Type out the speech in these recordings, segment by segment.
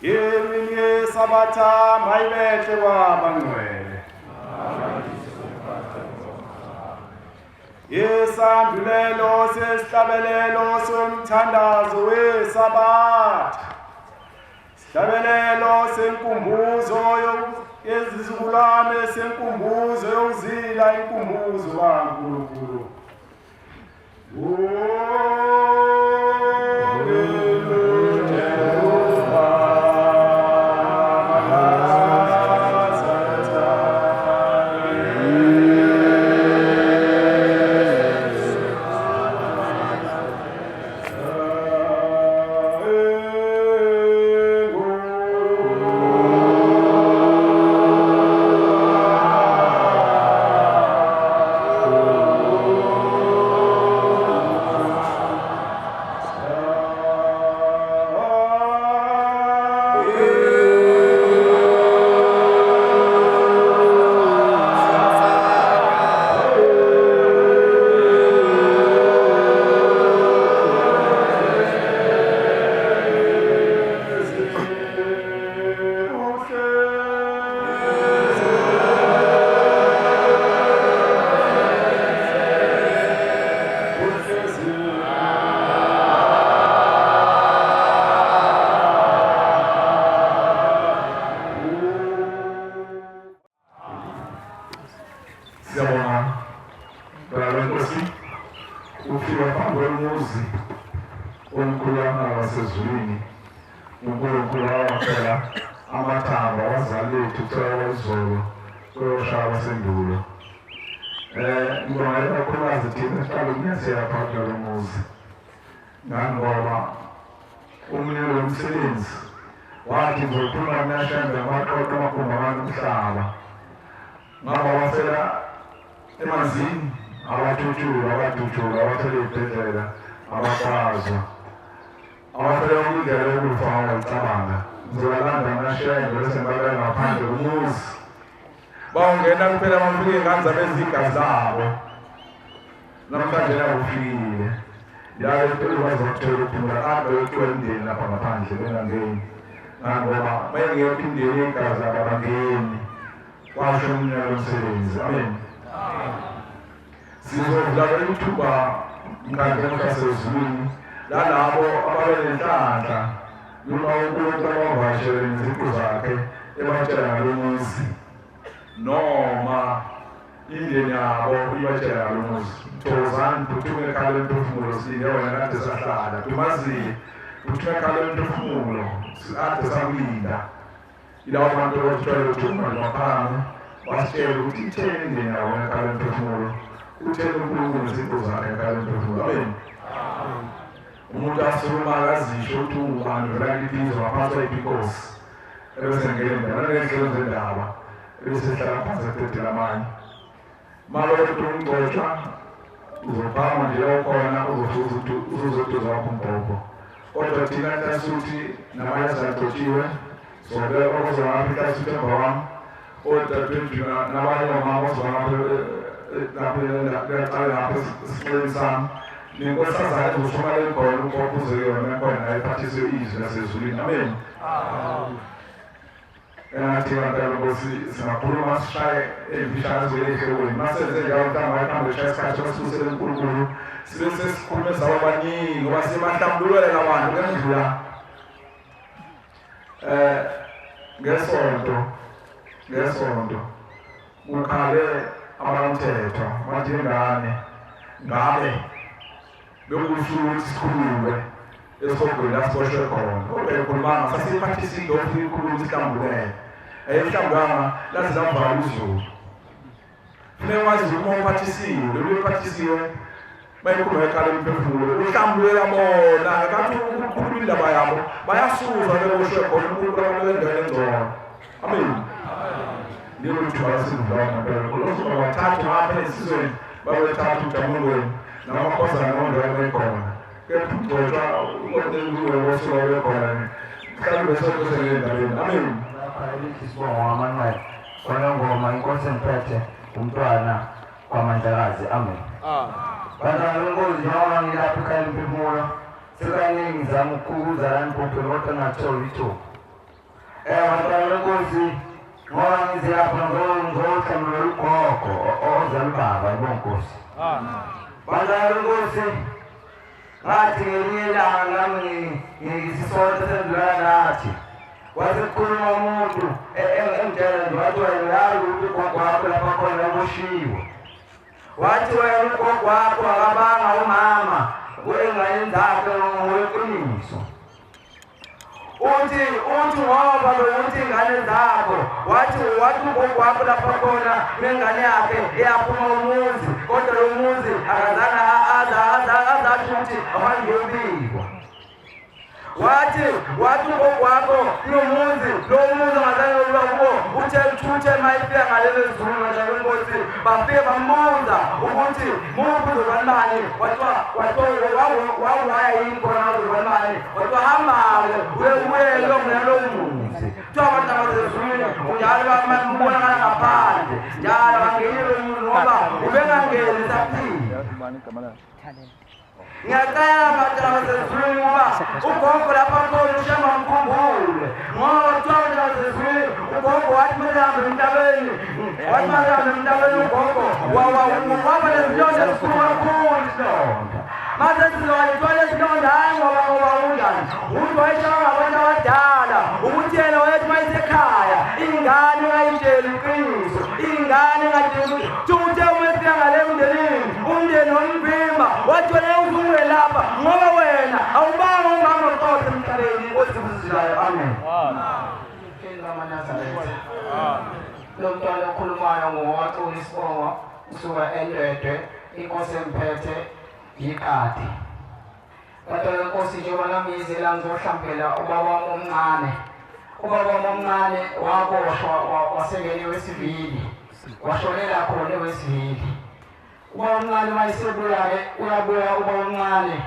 Imini yeSabatha mayibehle kwabangcwele. Isandulelo sesihlabelelo somthandazo weSabatha. Sihlabelelo senkumbuzo yezizukulwane senkumbuzo yokuzila inkumbuzo kaNkulunkulu. Siyabonga Baba Nkosi ufika phambi komuzi omkhulwana wasezulwini uNkulunkulu wawakhela amathambo abazali bethu kusuka kwizolo kuyoshaya kwasendulo. Ngibonga ikakhulukazi thina siqale ukunyathela phakathi kwalo muzi ngangoba umnini womsebenzi wathi ngizophuma nashembe amaqoqo amagumbi abantu umhlaba ngaba wafela emanzini abathutshulwa abadutshulwa abathele ibhedlela abakwazwa Awafela indlela yokufa ongayicabanga. Ngizobalanda ngashembe bese ngibabeka ngaphandle kumuzi. Bawungena kuphela bafike ingane zabo ezigazi labo. Namhlanje la ufikile. La impilo bazokuthola ukuphumula kade bekuthiwa imindeni lapha ngaphandle bengangeni. Ngoba bengekho imindeni yegazi labo abangeni. Kwasho umnyaka womsebenzi. Amen. Sizodlala ithuba mkhandlu wasezulwini lalabo ababenenhlanhla noma uNkulunkulu abavakashele neziqu zakhe ebatshela ngalo muzi noma imindeni yabo ibatshela ngalo muzi. Thokozani, phuthume ekhala emphefumulo silinde wena kade sahlala. Dumazile, phuthume ekhala emphefumulo kade sakulinda. Yilabo bantu abajwayele ukuthi uma baphakame basitshele ukuthi itheni imindeni yabo ekhala emphefumulo, utheni uNkulunkulu neziqu zakhe ekhala emphefumulo. Amen. Umuntu asukuma akazisho ukuthi ungubani uvela kuliphi waphathwa yiphi inkosi ebese ngena indaba nangezinhlelo zendaba ebese ehlala phansi ededela amanye. Uma ukuthi umgcotshwa uzophakama nje okhona uzofuza ukuthi usuzoduza wakho umbhobho. Kodwa thina hlasuthi namanye asagcotshiwe sobe okuzongapha ihlasuthi emva kwami odadewethu nabanye omama ozongapha lapho liyaqala lapho esixeni sami nenkosazane ezoshona lekhona umbhobho uze yona khona naye iphathiswe izwi lasezulwini. Amen. Engathi bantwana Nkosi singakhuluma sishaye emfishane ehlokweni masenze njalo mhlawumbe wayihambe eshaya isikhathi sokususela uNkulunkulu sibe sesikhulume sabo abaningi ngoba sibahlambulukele labantu ngendlula ngesonto ngesonto kukhale abamthetho bathi ingane ngabe bekubuhlungu ukuthi sikhululwe esihogweni la siboshwe khona kodwa ekhulumanga sasiphathisa into ofuna ikhuluma isihlambulele ayihlambulanga laze lavala uzulu funeka wazi uma uphathisiwe lolu uphathisiwe bayikhuluma eqala imphefumulo uhlambululela bona ngathi ukukhuluma indaba yabo bayasuza beboshwe khona uNkulunkulu abantu endaweni engcono. Amen. Lelo thuba lasidlula ngempela. Uzoba bathathu ngapha esizweni babethathu ujamulweni namakhosana nondoda bekhona. Kepha ugcotshwa uNkulunkulu wosuka bekhona. Mhlawumbe sonke sengendabeni. Amen. Lapha elithi sibongo wamanxeba kwanongoma inkosi emphethe umntwana kwamandlakazi. Amen. Bantwana benkosi njengoba ngilapha ekhaya lemphefumulo sekaningi ngizama ukukuza la empopheni kodwa ngingatholi ithuba. Bantwana benkosi ngoba ngize lapha ngizohlambulela ugogo ozala ubaba yebo nkosi. Bantwana benkosi ngathi ngelinye ilanga nami ngisisonto sendlula nathi kwase kukhuluma umuntu engitshela nje wathi wena uyazi ukuthi ugogo wakho lapha khona uboshiwe. Wathi wena ugogo wakho akabanga umama kuyingane zakhe ngokweqiniso. Uthi uthi ngoba lokuthi ingane zakho wathi wathi ugogo wakho lapha khona nengane yakhe iyaphuma umuzi kodwa lo muzi akazange azathi ukuthi ahambe uyobikwa. Wathi wathi ugogo wakho kunomuzi lo muzi ongazange uba kuwo uthe uthuthe uma ifika ngalelo zulu njalo inkosi bafike bambuza ukuthi muphi uzozwani bani wathiwa wathiwa wawaya yini khona uzozwani bani wathiwa hamba-ke uye uye kuyongena lowo muzi kuthiwa abantu abasezulwini njalo babonakala ngaphandle njalo bangeni lowo muzi ngoba ubengangeni saphila. Ngiyacela bantu abasezulwini ukuba ugogo lapha khona ushamba mkhumbule ngoba kuthiwa abantu abasezulwini ugogo wathi kumele hambe emntabeni wathi kumele hambe emntabeni ugogo waba nezilonda ezikhulu kakhulu isilonda mase sizowalithwala isilonda hhayi ngoba ngoba unjani umuntu wayeshaya ngabantu abadala ukuthi yena wayethi uma isekhaya ingane ungayitsheli iqiniso ingane engatsheli ukuthi uthe uma efika ngale emndenini umndeni wamvimba wathi wena usungelapha ngoba wena awubanga umama oqotho emhlabeni osibusisayo. Amen. Lo mntwana okhulumayo ngowaxula isibongo usuka eNdwedwe, inkosi emphethe yiqadi. Kodwa inkosi njengoba nami ngize la ngizohlambela ubaba wami omncane. Ubaba wami omncane waboshwa wasengene wesivili. Washonela khona ewesivili. Ubaba omncane wayesebuya-ke uyabuya ubaba omncane.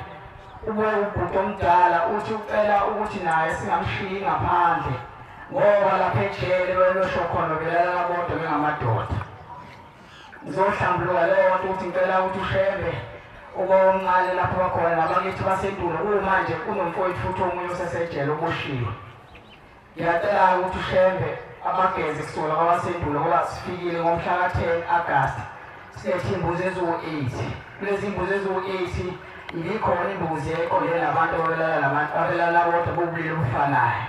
Ubuya ubhuti omdala uthi ucela ukuthi naye singamshiyi ngaphandle ngoba lapha ejele belosho khona belala bodwa bengamadoda. Ngizohlambuluka leyo nto ukuthi ngicela ukuthi uShembe uba omncane lapho bakhona nabakithi basendulo kumanje kunomfowethu futhi omunye osesejele oboshiwe. Ngiyacela-ke ukuthi uShembe abageze kusukela kwabasendulo ngoba sifikile ngomhla ka-10 Agasti silethe imbuzi eziwu-8. Kulezi mbuzi eziwu-8 ibikhona imbuzi eqondene nabantu ababelala nabantu abelala bodwa bobulili obufanayo.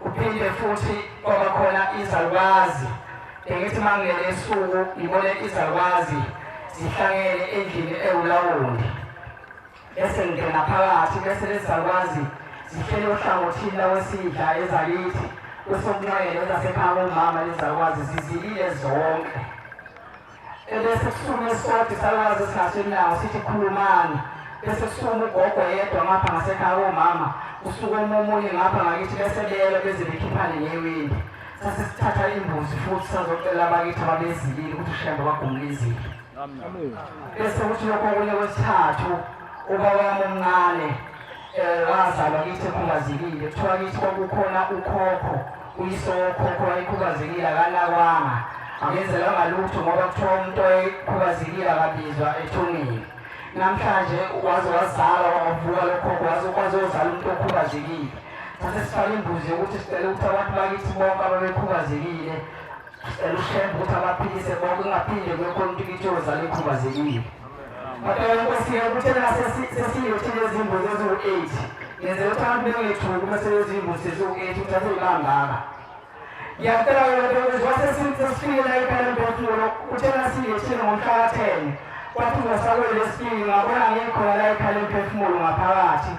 Kuphinde futhi kwaba khona izalukazi. Bengithi uma ngilele ebusuku ngibone izalukazi zihlangene endlini ewulawundi. Bese ngingena phakathi bese lezi zalukazi zihleli ohlangothini lawesidla ezakithi kwesokunxele ezasekhaya komama lezi zalukazi zizilile zonke. Ebese kusukume sodwa isalukazi esingasenawo sithi khulumani bese kusukuma ugogo yedwa ngapha ngasekhaya komama kusuka omunye ngapha ngakithi bese belwa beze bekhiphane ngewindi sase sithatha imbuzi futhi sazocela abakithi ababezilile ukuthi uShembe bagumule izilo bese kuthi lokho okunye kwesithathu ubaba wami omncane wazalwa kithi ekhubazekile kuthiwa kithi kwakukhona ukhokho uyise wokhokho wayekhubazekile akanakwanga akenzelwanga lutho ngoba kuthiwa umuntu oyekhubazekile akabizwa ethuneni namhlanje waze wazalwa wavuka lokhokho waze kwazozala umuntu okhubazekile sase sifake imbuzi yokuthi sicele ukuthi abantu bakithi bonke ababekhubazekile sicela uShembe ukuthi abaphilise bonke kungaphinde kube khona umuntu kithi ozalwa ekhubazekile. Kodwa inkosi ukuthi sesiyilethile izimbuzi eziwu-8 ngenzela ukuthi abantu bengethuki uma selezimbuzi seziwu-8 ukuthi aseyibangaka. Ngiyacela wena ukuthi wasesifikile la ekhaya lomphefumulo uthe nasiyilethile ngomhla ka-10 kwathi ngosakweli lesibili ngabona ngikhona la ekhaya lomphefumulo ngaphakathi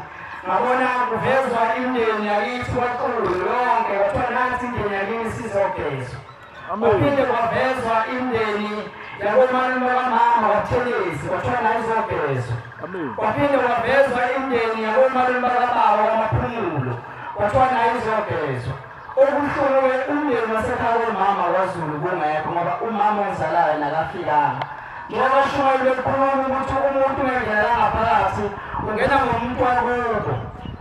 ngabona kuvezwa imindeni yakithi kwaXulu yonke kwathiwa nansi imindeni yakini sizogezwa kwaphinde kwavezwa imindeni yakomalume kamama kwaThelezi kwathiwa nayo izogezwa kwaphinde kwavezwa imindeni yakomalume bakababa kwamaphumulo kwathiwa nayo izogezwa okubuhlungu-ke umndeni wasekhaya komama kwaZulu kungekho ngoba umama ongizalayo nakafikanga njengoba shumayeli bekhuluma ukuthi umuntu ungengena la ngaphakathi ungena ngomuntu wakubo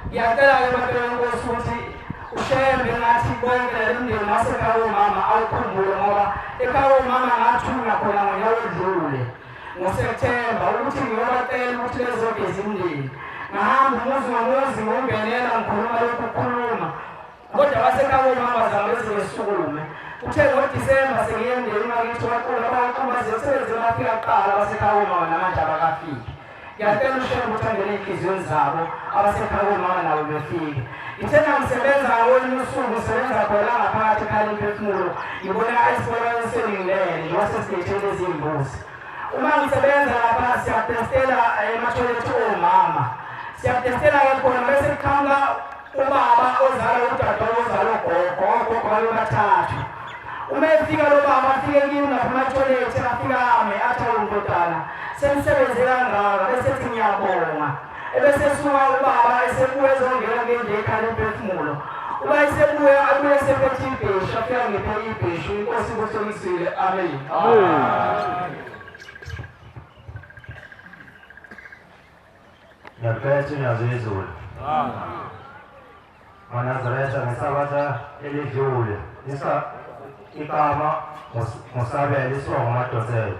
ngiyacela-ke bantwana benkosi ukuthi uShembe ngathi konke le mndeni wasekhaya komama awukhumbule ngoba ekhaya komama ngathuna khona ngonyaka odlule ngoSepthemba ukuthi ngiyobacela ukuthi bezogeza imndeni ngahamba umuzi ngomuzi ngongenela ngikhuluma lokhu kukhuluma kodwa wasekhaya komama besukume. Kuthe ngoDisemba sengiye emndenini wakithi waqula bawuqhuma ziyosebenze bafika kuqala abasekhaya komama namanje abakafiki. Ngiyacela uShembe ukuthi angene ey'nhliziyweni zabo abasekhaya komama nabo befike. Ngithe ngangisebenza ngolunye usuku ngisebenza khona ngaphakathi ekhaya lomphefumulo ngibona esibolweni sengilele njengoba sesilethele izimbuzi. Uma ngisebenza lapha siyatestela emathoyilethi omama. Siyatestela-ke khona bese kuqhamuka ubaba ozala udadewabo ozala ugogo, ogogo babe bathathu. Uma efika lo baba afike kimi lapha emathoyilethi afike ame athi awu ndodana senisebenze kangaka bese ethi ngiyabonga. Ebese esuka ubaba esebuya ezongena ngendlu ekhaya lomphefumulo. Uma esebuya abuye esephethe ibheshu afike angiphe ibheshu inkosi ikuhlolisile. Amen. Amen. Ngiyakuphetha unyazi wezulu. MaNazaretha ngeSabatha elidlule isa igama ngusabela isuka nguMadonsela.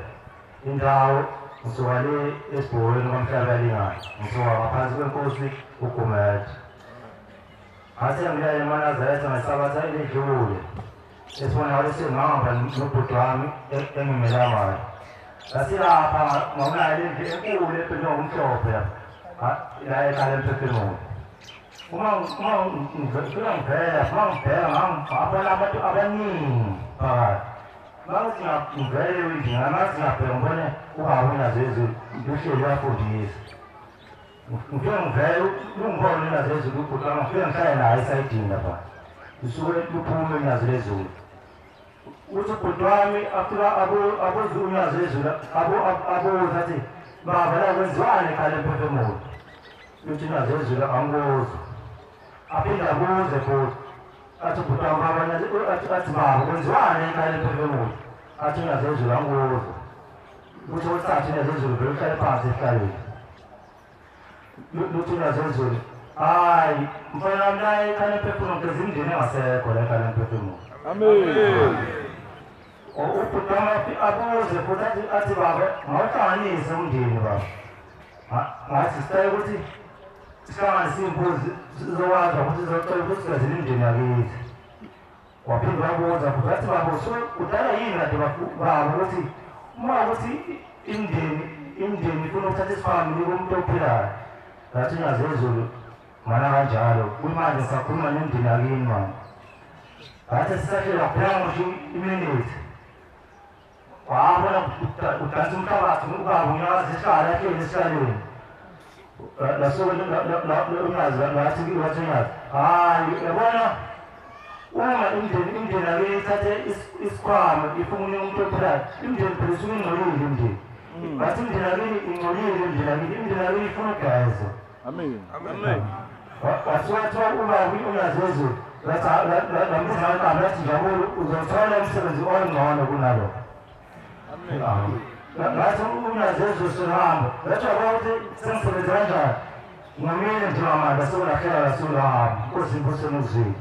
Indawo ngisuka le esibhokweni kwaMhlabuyalingana. Ngisuka ngaphansi kwenkosi uGumede. Ngathi ngilele emaNazaretha ngeSabatha elidlule. Esibonakalisweni ngahamba nobhuti wami engimelamayo. Sasilapha ngonayo lendlu enkulu ependwe ngokumhlophe lapha. La ekhaya emphefumulo. Uma uma ngifika ngivela, uma ngibheka ngabona abantu abaningi phakathi. Mangithi ngivele ewindini, mangithi ngiyabheka ngibone ubaba uNyazi Wezulu uhleli uyafundisa. Ngifike ngivele lungibone uNyazi Lwezulu ubhuti wami ngifike ngihlale naye esayidini lapha. Lusuke luphume uNyazi Lwezulu. Uthi ubhuti wami afika abuze uNyazi Lwezulu abuze athi baba la kwenziwani ekhaya lemphefumulo. Uthi uNyazi Lwezulu angikuzwa. Aphinde abuze futhi athi ubhuti wami baba athi baba kwenziwani ekhaya lemphefumulo. Athi uNyazi Lwezulu angikuzwa. Uthi okwesithathu uNyazi Lwezulu vele uhlale phansi esihlalweni. Luthi uNyazi Lwezulu hayi mfana wami la ekhaya lemphefumulo ngigeza imindeni engasekho la ekhaya lemphefumulo. Amen. Ubhuti wami abuze futhi athi athi baba ngawuhlanganise umndeni baba. Ngathi sicela ukuthi sihlanganise iy'mbuzi sizokwazi ukuthi sizocela ukuthi sigezele imindeni yakithi. Waphinde wabuza futhi wathi baba usuke kudala yini kade baba ukuthi uma ukuthi imindeni imindeni ifuna ukuthatha isikhwama inike umuntu ophilayo. Ngathi unyazi ezulu mana kanjalo kuyimanje ngisakhuluma nemindeni yakini manje. Ngathi sisahleli waphela ngisho iminithi. Wabona udansa umhlabathi ubaba unyakaza isihlalo ahleli esihlalweni. Lasuke unyazi lathi wathi unyazi hayi yabona uma imindeni imindeni ake ithathe isikhwama ifuna umuntu ophilayo imindeni phela isuke ingcolile imindeni bathi imindeni akini ingcolile imindeni akini imindeni akini ifuna ugezo. Amen. Amen. Wasuka kuthiwa ubaba unyazi wezulu lambiza ngegama lathi njabulo uzothola umsebenzi ongcono kunalo. Amen. Ngathi unyazi wezulu suhamba. Ngathi wabona ukuthi sengisebenze kanjani. Ngamile njengamanje sekulahlela lasulahamba. Nkosi inkosi enozwile.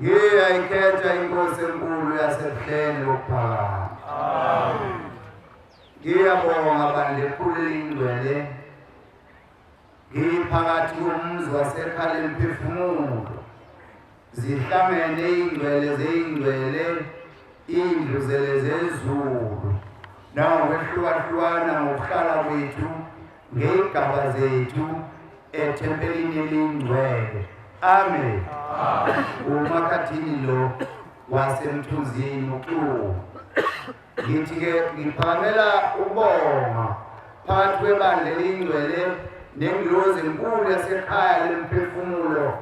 Ngiyayikhetha inkosi enkulu yasebuhleni bokuphakama. Ngiyabonga bandla ekhulu elingcwele. Ngiphakathi komuzi wasekhala emphefumulo. Zihlangene iy'ngcwele zey'ngcwele, iy'ndluzele zezulu. Nangokwehlukahlukana ngokuhlala kwethu, ngey'gaba zethu. ethempelini elingcwele. Amen. Umakhathini lo wasemthunzini uXulu. Ngithi-ke ngiphakamela ukubonga phakathi kwebandla elingcwele nengilozi enkulu yasekhaya lemphefumulo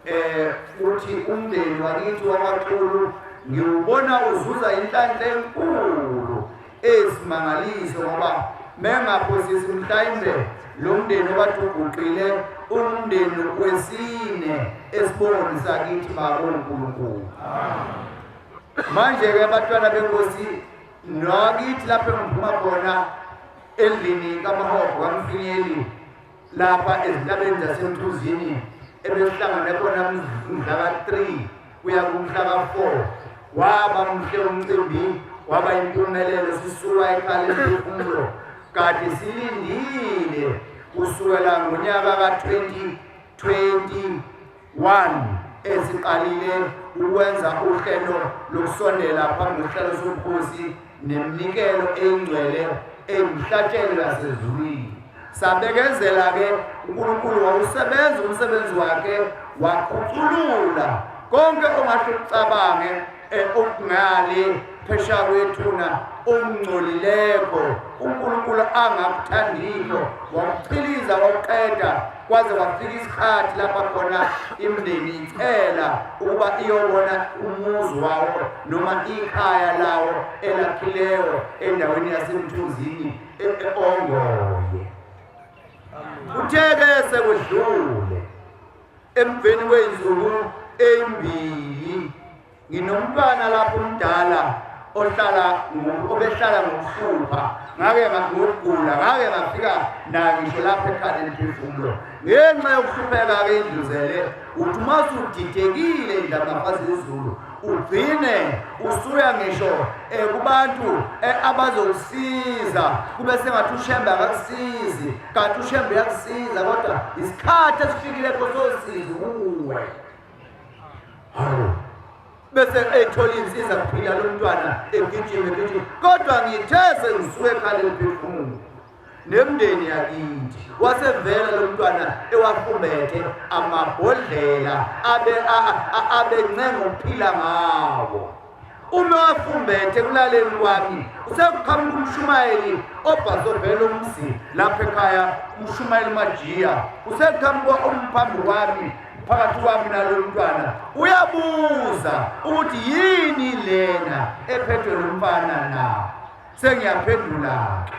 eh uthi umndeni wakithi wakwaXulu ngiwubona uzuza inhlanhla enkulu eyisimangaliso ngoba mengaphosisi mhlawumbe lo mndeni okade uguqile umndeni wesine esibongweni sakithi bakoNkulunkulu. Manje-ke abantwana benkosi nakithi lapho engiphuma khona endlini kamahogo kamfinyeli lapha ezintabeni zasemthuzini ebesihlangane khona mhla ka-3 kuya kumhla ka-4 waba muhle umcimbi waba impumelelo sisuka ekhaya lemphefumulo kade silindile kusukela ngonyaka ka-2021 esiqalile ukwenza uhlelo lokusondela phambi kwesihlalo sobukhosi neminikelo eyingcwele eyimhlatshelo yasezulwini. Sabekezela-ke, uNkulunkulu wawusebenza umsebenzi wakhe wakhuculula konke ongahle ukucabange eh, okungale phesha kwethuna okungcolileko uNkulunkulu angakuthandiko wakuchiliza wakuqeda kwaze kwafika isikhathi lapha khona imindeni icela ukuba iyobona umuzi wawo noma ikhaya lawo elakhileyo endaweni yasemthunzini e-Ongoye. Kuthe-ke sekudlule emveni kwey'nsuku ey'mbili nginomntwana lapho umdala ohlala obehlala ngokuhlupha ngake ngokugula ngake ngafika naye ngisho lapha ekhanda eliphefumulo ngenxa yokuhlupheka-ke indluzele uthi uma usudidekile indlamafazi yezulu ugcine usuya ngisho eh, kubantu eh, abazokusiza kube sengathi ushembe akakusizi kanti ushembe uyakusiza kodwa isikhathi esifikile sosiza kuwe hawu bese ethola insiza kuphila lo mntwana egijima egijima kodwa ngithe sengisuke ekhala eliphefumulo nemndeni yakithi wasevela lo mntwana ewafumbethe amabhodlela abe abencenga ukuphila ngawo uma wafumbethe kulaleni kwami usekuqhamuka umshumayeli obhasobhela umzi lapha ekhaya umshumayeli majiya useqhamuka umphambi kwami phakathi kwami nalo mntwana uyabuza ukuthi yini lena ephethwe lo mfana na Sengiyaphendula-ke.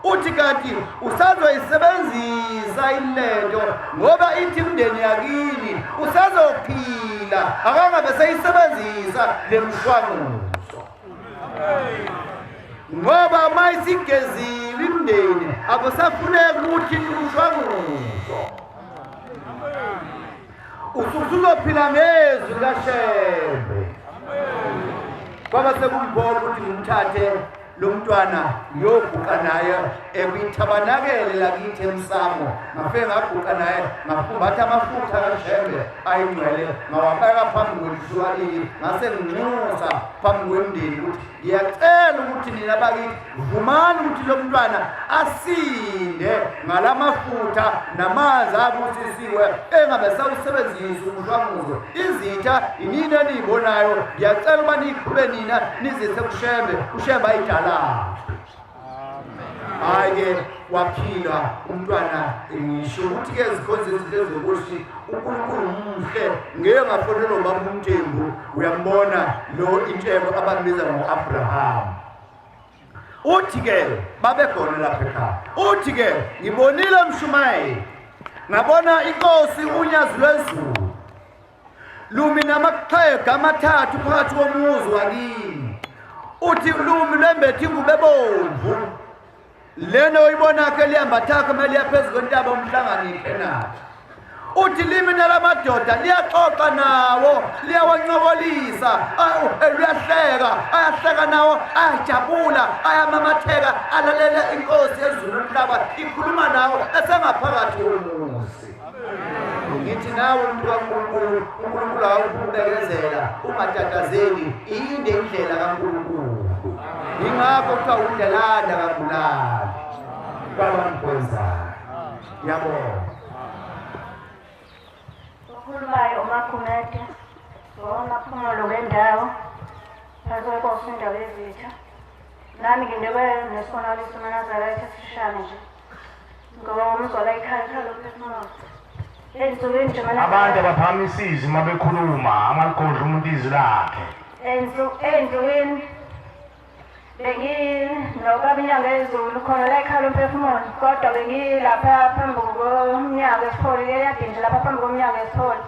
Uthi kanti usazoyisebenzisa ilento ngoba ithi imndeni yakini usazophila akangabe seyisebenzisa le mshwanguzo. Ngoba uma isigeziwe imndeni akusafuneki ukuthi umshwanguzo. Usuzophila ngezwi likaShembe. Kwaba sekumphoqa ukuthi ngimthathe lo mntwana ngiyoguqa naye ekwithabanakele lakithi emsamo ngafike ngaguqa naye ngafumbatha amafutha kaShembe ayingcwele ngawabeka phambi kwelihlukalili ngase nginxusa phambi kwemndeni ukuthi ngiyacela ukuthi nina bakithi vumani ukuthi lo mntwana asinde ngalamafutha namanzi abusisiwe engabe sawusebenzisa umshwanguzo izitha inini eniyibonayo ngiyacela uba niyiqhube nina nizise kushembe ushembe ayidalaphi hhayi-ke waphila umntwana ngisho ukuthi-ke zikhonza izinto ezokuthi unkulunkulu muhle ngeke ngafonelwa ubaba umthembu uyambona lo intshebo abambiza ngo-abrahamu uthi-ke babekhona lapha ekhaya uthi-ke ngibonile mshumayeli ngabona inkosi unyazi lwezulu lumi namaxhegu amathathu phakathi komuzi wakini uthi lumi lwembethe ingubo ebomvu lena oyibonakho eliyambathakho uma liya phezu kwentaba umhlangano ikhenakho uthi limi nalamadoda liyaxoxa nawo liyawancokolisa luyahleka ayahleka nawo ayajabula ayamamatheka alalela inkosi yezulu nomhlaba ikhuluma nawo esengaphakathi komuzi ngithi nawe mntu kaNkulunkulu uNkulunkulu awukubekezela ungatatazeli inde indlela kaNkulunkulu ingakho kuthiwa undlelanda kambulali kwabamkhonzayo yabona. Okhulumayo uMakhumede ngoMaphumulo wendawo phansi kwenkosi indawo yezitha. Nami nginikwe nesibonakaliso samaNazaretha esifishane nje. Ngoba umzwala ikhala ikhala umphefumulo. Ey'nsukwini nje Abantu abaphakamisa izwi uma bekhuluma, angaligodli umuntu izwi lakhe. Ey'nsukwini Benginobaba inyanga yezulu khona la ekhala umphefumulo kodwa bengilapha phambi komnyango esipholi eyadini nje lapha phambi komnyango esipholi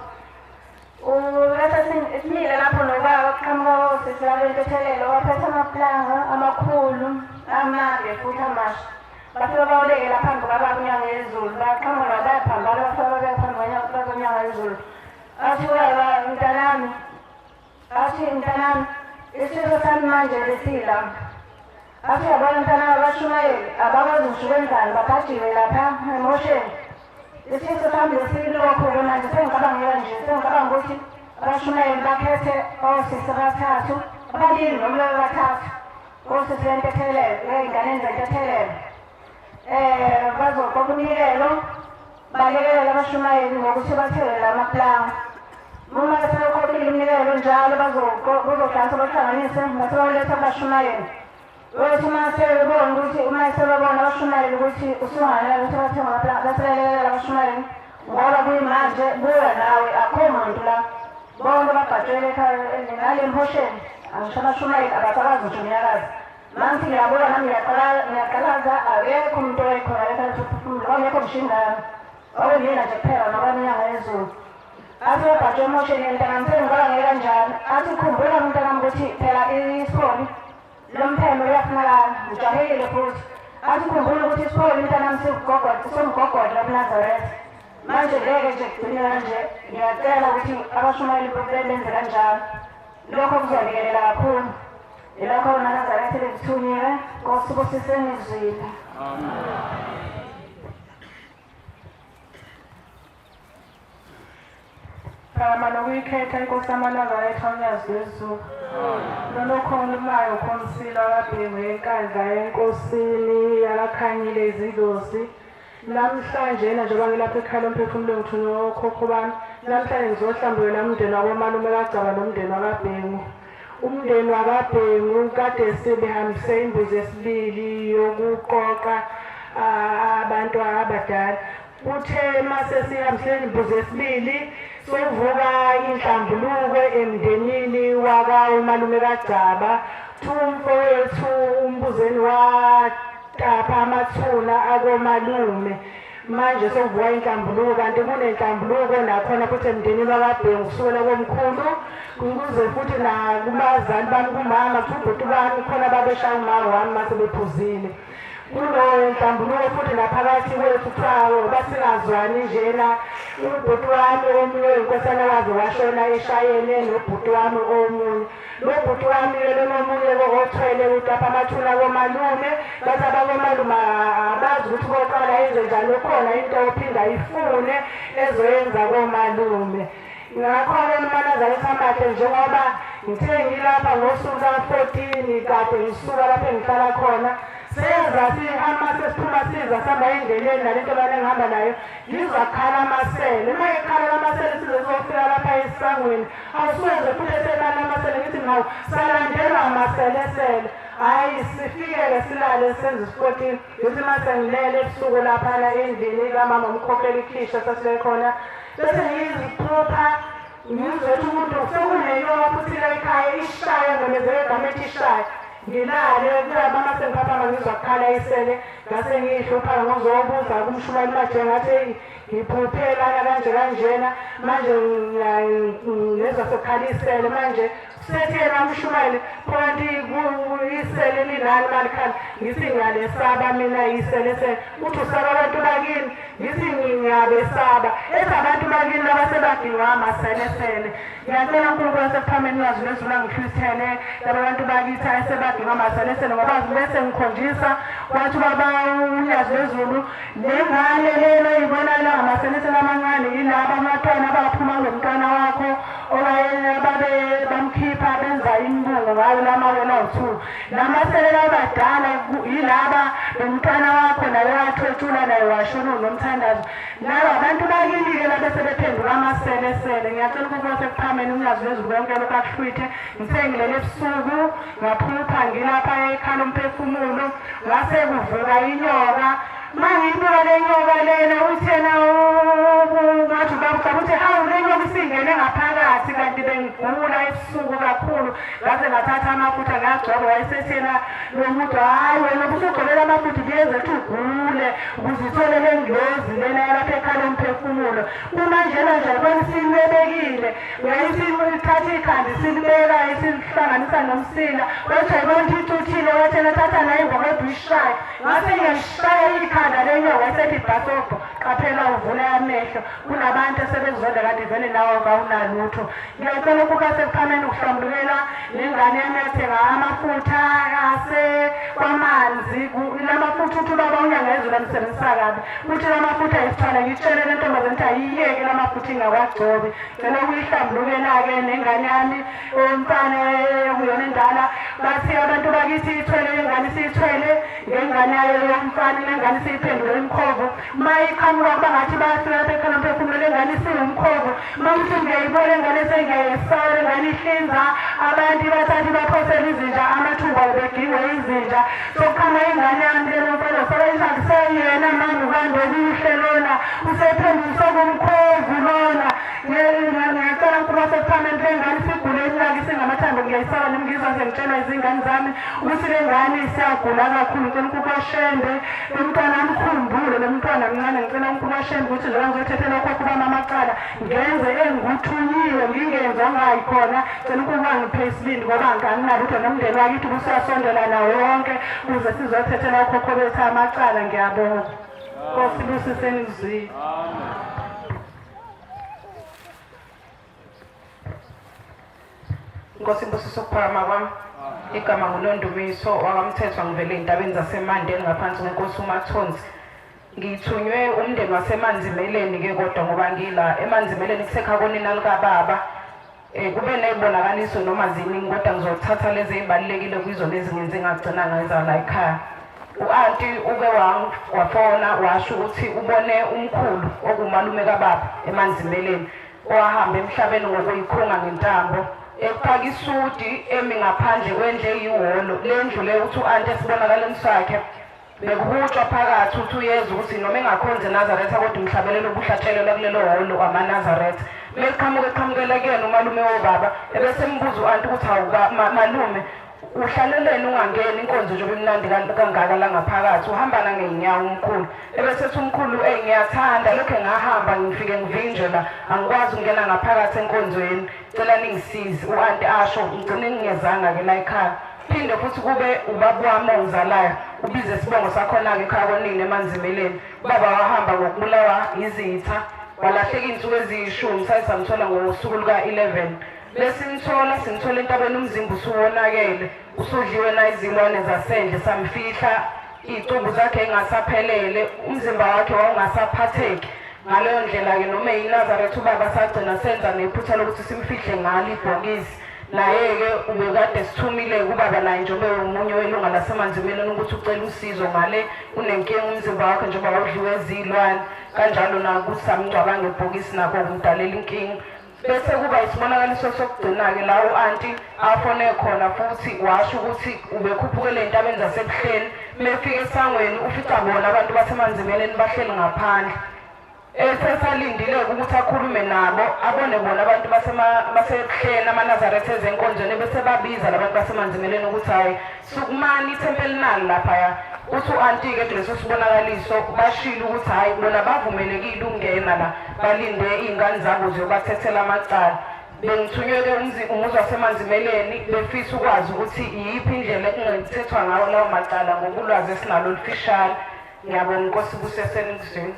bese simile lapho nobaba kuqhamuka osisi labo entethelelo waphethe amaplanga amakhulu amade futhi amasha bafike bawabekela phambi kwababa inyanga yezulu baqhamuka nabo bayaphambana bafike babeka phambi kwababa yezulu athi ubaba mntanami Athi mntanami, isifiso sami manje besila. Athi uyabona mntanami abashumayeli abakwazi ngisho ukwenzani babhajiwe lapha emosheni. Isifiso sami besilokho-ke manje sengicabangela nje sengicabanga ukuthi abashumayeli bakhethe osisi abathathu ababili noma bathathu osisi bentethelelo ey'nganeni zentethelelo um bazoqoqa umnikelo Balekelela abashumayeli ngokuthi bathele lamaplanga. Uma sebekhokhile iminikelo njalo bazodansa bahlanganise bese bawuletha kubashumayeli. Bethi uma sebebona ukuthi uma sebebona abashumayeli ukuthi usunganela ukuthi bathenga amaplanga bese belekelela abashumayeli ngoba kuyimanje buya nawe akho muntu la bonke babhajele ekhaya nale mhosheni angisho abashumayeli abasakwazi ngisho umnyakazo. Mangithi ngiyabuka nami ngiyaqalaza akekho umuntu owayekhona lekhala phefumulo kwangekho ngisho ingane kwakuyena nje kuphela nokwaminyanga yezulu athi wabhajwa emosheni mntanami sengicabangeke kanjani athi khumbula mntanami ukuthi phela isikholi lo mpheme uyafunakala ngijahekile futhi athi khumbula ukuthi isikholi mntanami siwumgogodla umnazaretha manje ngeke nje kugcine kanje ngiyacela ukuthi abashumayeli benze kanjalo lokho kuzolekelela kakhulu Yilokho uNazaretha bekuthunyiwe, Nkosi busise ngizwile. Amen. Gama nokuyikhetha inkosi yamaNazaretha uNyazi lwezulu. Lona okhulumayo ukhomsila wakabhengu enkandla enkosini yakakhanyile izidlozi. Namhlanje njengoba ngilapha ekhaya lomphefumulo ngithunywe okhokho bami, namhlanje ngizohlambulula umndeni wakomalume kaGcaba nomndeni wakaBhengu. Umndeni wakaBhengu kade sebehambise imbuzi yesibili yokuqoqa abantu abadala. Kuthe mase sihambisile imbuzi yesibili sovuka inhlambuluko emndenini wakawomalume kaGcaba. Kuthiwa umfowethu uMbuzeni wa Tapa amathuna akomalume manje sekuvuka inhlambuluko kanti kunenhlambuluko nakhona futhi emndenini wakabhengu kusukela komkhulu kuze futhi nakubazali bami kumama kuthi ubhuti bami khona babeshaya umama wami mase bephuzile kunenhlambuluko futhi naphakathi kwethu kuthiwa ngoba singazwani njena ubhuti wami omunye inkosana waze washona eshayene nobhuti wami omunye Lo bhuti wami ke lona omunye ke othwele utapa amathuna komalume bathi abakomalume abazi ukuthi koqala yenze njani ukhona into ophinda ayifune ezoyenza komalume ngakho-ke uManazaretha amahle njengoba ngithe ngilapha ngosuku ka-14 kade ngisuka lapho engihlala khona seza sihamba sesiphuma siza sihamba endleleni nale ntombazane engihamba nayo ngizwa khala amasele uma ekhala lamasele size siyofika lapha esangweni Awusuke futhi eselala amasele ngithi ngawu salandelwa amaselesele hhayi sifikele silale senze isifourteen ngithi uma sengilele ebusuku laphana endlini kamama umkhokhela ikhisha sasile khona bese ngiziphupha ngizwe ukuthi umuntu sekunenyoka futhi la ekhaya ishaya ngimemezele igama ethi ishaya ngilale kuyaba uma sengiphaphama ngizwa kukhala isele ngase ngiyihlupha ngozobuza kumshumayeli manje ngathi Ngiphuphe lana kanje kanjena manje ngezwa sekukhala isele manje sethi yena umshumayeli kanti isele linani malikhala ngithi ngiyalesaba mina isele se uthi usaba abantu bakini ngithi ngiyabesaba ethi abantu bakini laba sebadingwa amaselesele ngiyacela uNkulunkulu wasekuphameni uyazi lwezulu angihlwithele laba bantu bakithi ayesebadinga amaselesele ngoba bese ngikhonjisa wathi ubaba unyazi lwezulu Le ngane lena oyibona la ngamaselesele amancane yilaba amatwana abaphuma kulo mntwana wakho owaye babe bamkhipha benza imbungu ngayo la mawele awu-two. Lamaselela abadala yilaba nomntwana wakho naye wathwetshula naye washona unomthandazo. Laba abantu bakini-ke labe sebephenduka amaselesele. Ngiyacela ukuba sekuphameni unyazi lwezulu konke lokhu akuhlwithe. Ngisengilele ebusuku ngaphupha ngilapha ekhala umphefumulo ngase kuvuka inyoka. Mangiyibuka le nyoka lena uthi yena ngathi ubaba uthi hawu le nyoka isingene ngaphakathi kanti bengigula ebusuku kakhulu ngaze ngathatha amafutha ngagcoba wayesethi yena lo muntu hhayi wena ubusugcobela amafutha kuyenza ukuthi ugule ukuze uthole le ngilozi lena yalapha ekhala umphefumulo kumanjena nje ubona isinwebekile Yayisithatha ikhanda isilibeka isilihlanganisa nomsila wathi ayibona ukuthi icuthile wathi yena thatha naye imbokodo uyishaye ngase ngiyalishaya ikhanda lenyoka esethi ibhasobho qaphela uvule amehlo kunabantu esebezonda kanti vele nawe kawunalutho ngiyacela ukuba sekuphameni ukuhlambulukela nengane yami yathenga amafutha ase kwamanzi lamafutha uthi ubaba unyanga ezulu amsebenzisa kabi uthi lamafutha ayisithwala ngitshele le ntombazane ukuthi ayiyeke lamafutha ingawagcobi Cela ukuyihlambulukela-ke nengane yami umfana okuyona endala bathi abantu bakithi ithwele ingane isiyithwele ngengane yayo yomfana lengane isiyiphendule imkhovu uma iqhamuka kuba ngathi bayafika lapha ekhala umphefumulo lengane isiwumkhovu uma uthi ngiyayibona ingane sengiyayesaba lengane ihlinza abantu bathatha baphosela izinja amathumba ubegingwe izinja sokuqhama ingane yami lelo mfana saba isayena mama uhambe kuhle lona usephendule sokumkhovu lona Ngiyacela ukuba sekuphambili le ngane isigule iminyaka isingamathambo ngiyayisaba nami ngizwa sengitshelwa izingane zami ukuthi le ngane isiyagula kakhulu ngicela ukuba shembe lo mntwana amkhumbule lo mntwana mncane ngicela ukuba shembe ukuthi njengoba ngizothethela okhokho bami amacala ngenze engikuthunyiwe ngingenzi ongayi khona ngicela ukuba ngiphe isibindi ngoba anginalutho nomndeni wakithi ubusuyasondela nawo wonke ukuze sizothethela okhokho bethu amacala ngiyabonga Nkosi busiseni kuzwile. Amen. Nkosi Mbusiso ukuphakama kwami. Igama nguNondumiso wakaMthethwa ngivele ey'ntabeni zaseMandeni ngaphansi kwenkosi uMathonsi. Ngithunywe umndeni waseManzimeleni-ke kodwa ngoba ngila eManzimeleni kusekha konina likababa. Um kube ney'bonakaliso noma ziningi kodwa ngizothatha lezi ey'balulekile kuyizona ezingenze ngagcina ngenza la ekhaya. U-anti uke wafona washo ukuthi ubone umkhulu okuwumalume kababa eManzimeleni owahamba emhlabeni ngokuyikhunga ngentambo ekufaka isudi emi ngaphandle kwendlu eyihholo. Le ndlu le uthi u-anti esibonakaleni sakhe bekuhutshwa phakathi uthi uyezwa ukuthi noma engakhonzi eNazaretha kodwa umhlabelelo obuhlatshelelwa kulelo hholo amaNazaretha. Meliqhamuka eqhamukela kuyena umalume wobaba ebese embuza u-anti ukuthi hawu malume uhlaleleni ungangeni inkonzo njengoba imnandi kangaka la ngaphakathi uhamba nangey'nyawo umkhulu ebese ethi umkhulu eyi ngiyathanda lokhe ngahamba ngifike ngivinjwe la angikwazi ukungena ngaphakathi enkonzweni cela ningisize u-anti asho ngigcine ngingezanga-ke la ekhaya phinde futhi kube ubaba wami ongizalayo ubize isibongo sakhona-ke ekhaya konini emanzimeleni ubaba wahamba ngokubulawa yizitha walahleka iy'nsuku eziyishumi saye samthola ngosuku luka-11 Besimthola simthola entabeni umzimba usuwonakele usudliwe nayizilwane zasendle samfihla iy'cubu zakhe engasaphelele umzimba wakhe wawungasaphatheki ngaleyo ndlela-ke noma eyiNazaretha ubaba sagcina senza nephutha lokuthi simfihle ngalo ibhokisi naye-ke ubekade sithumile kubaba naye njengoba omunye welunga lasemanzimeleni ukuthi ucela usizo ngale unenkinga umzimba wakhe njengoba wawudliwe zilwane kanjalo nakuthi samngcwaba ngebhokisi nakho kumdalela inkinga Bese kuba isibonakaliso sokugcina-ke la u-anti afone khona futhi washo ukuthi ubekhuphukele ey'ntabeni zaseBuhleni. Mefika esangweni ufica bona abantu baseManzimeleni bahleli ngaphandle. Esesalindile-ke ukuthi akhulume nabo abone bona abantu baseBuhleni amaNazaretha ezenkonzweni bese babiza labantu baseManzimeleni ukuthi hhayi Sukumani ithempeli nali laphaya. Uthi u-anti-ke kuleso sibonakaliso bashilo ukuthi hhayi bona bavumelekile ukungena la balinde iy'ngane zabo ziyobathethela amacala. Bengithunywe-ke umuzi waseManzimeleni befisa ukwazi ukuthi iyiphi indlela ekungathethwa ngawo lawo macala ngokulwazi esinalo olufishane. Ngiyabonga inkosi ibuseseni kuzwini.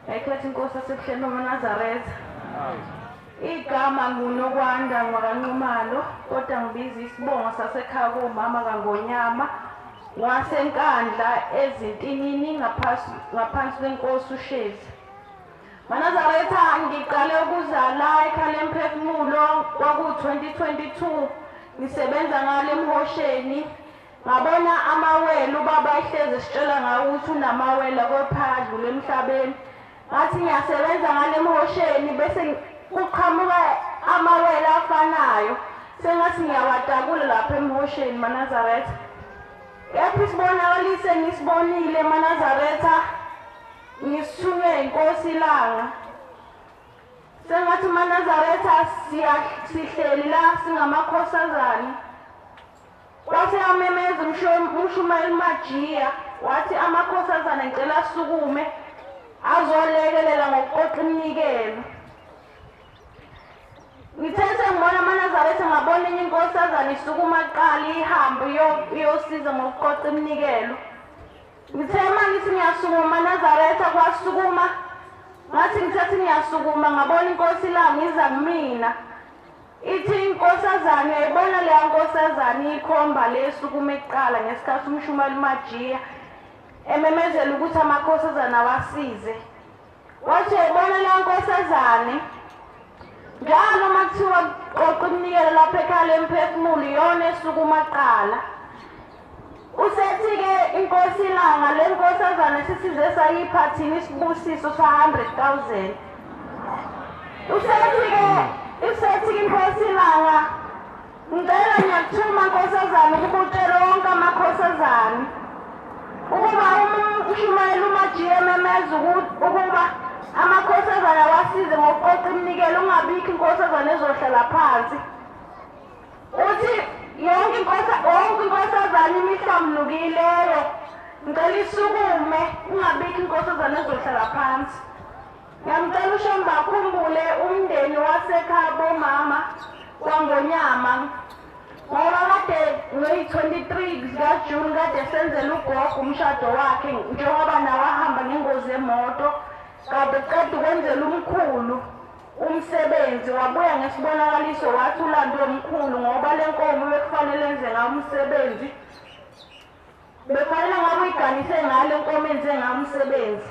Yayikhetha inkosi yasebuhleni bamaNazaretha. Igama nguNokwanda ngwakaNxumalo kodwa ngibiza isibongo sasekhaya komama kaNgonyama. NgwaseNkandla ezintinini ngaphansi kwenkosi uShezi. MaNazaretha ngiqale ukuza la ekhaya lemphefumulo kwaku-2022 ngisebenza ngale emhosheni ngabona amawele ubaba ehlezi esitshela ngawo ukuthi unamawele kepha adlule emhlabeni. Ngathi ngiyasebenza ngale emhosheni bese kuqhamuka amawele afanayo sengathi ngiyawatakula lapha emhosheni maNazaretha. Kepha isibonakaliso engisibonile maNazaretha ngisithunywe inkosi ilanga. Sengathi maNazaretha sihleli la singamakhosazane. Kwase yamemeza umshumayeli Majiya wathi amakhosazane ngicela asukume azolekelela ngokuqoqa iminikelo. Ngithe sengibona amaNazaretha ngabona enye inkosazane isukuma kuqala ihambe iyosiza ngokuqoqa iminikelo. Ngithe uma ngithi ngiyasukuma amaNazaretha kwasukuma ngathi ngithatha ngiyasukuma ngabona inkosi ilanga iza kumina. Ithi inkosazane uyayibona leya nkosazane ikhomba le esukuma kuqala ngesikhathi umshumayeli uMajiya ememezela ukuthi amakhosazane awasize. Wathi uyayibona leya nkosazane njalo uma kuthiwa qoqa iminikelo lapha ekhaya lemphefumulo iyona esukuma kuqala. Usethi-ke inkosi ilanga le nkosazane sisize sayipha thina isibusiso sa-100,000. Usethi-ke usethi-ke inkosi ilanga ngicela ngiyakuthuma nkosazane ukuba utshele wonke amakhosazane ukuba ushumayela umajiya ememeza ukuba amakhosazane awasize ngokuqoqa iminikelo ungabikho inkosazane ezohlala phansi. Uthi yonke inkosa wonke inkosazane imihlamlukileyo ngicela isukume kungabikho inkosazane ezohlala phansi. Ngiyamcela uShembe akhumbule umndeni wasekhaya bomama kwaNgonyama ngoba kade ngoyi-23 zikaJuni kade senzela ugogo umshado wakhe njengoba nawe ahamba ngengozi yemoto kade qeda ukwenzela umkhulu umsebenzi wabuya ngesibonakaliso wathi ulandwe umkhulu ngoba le nkomo bekufanele enze ngawo umsebenzi bekufanele ngabe uyiganise ngale nkomo enze ngawo umsebenzi.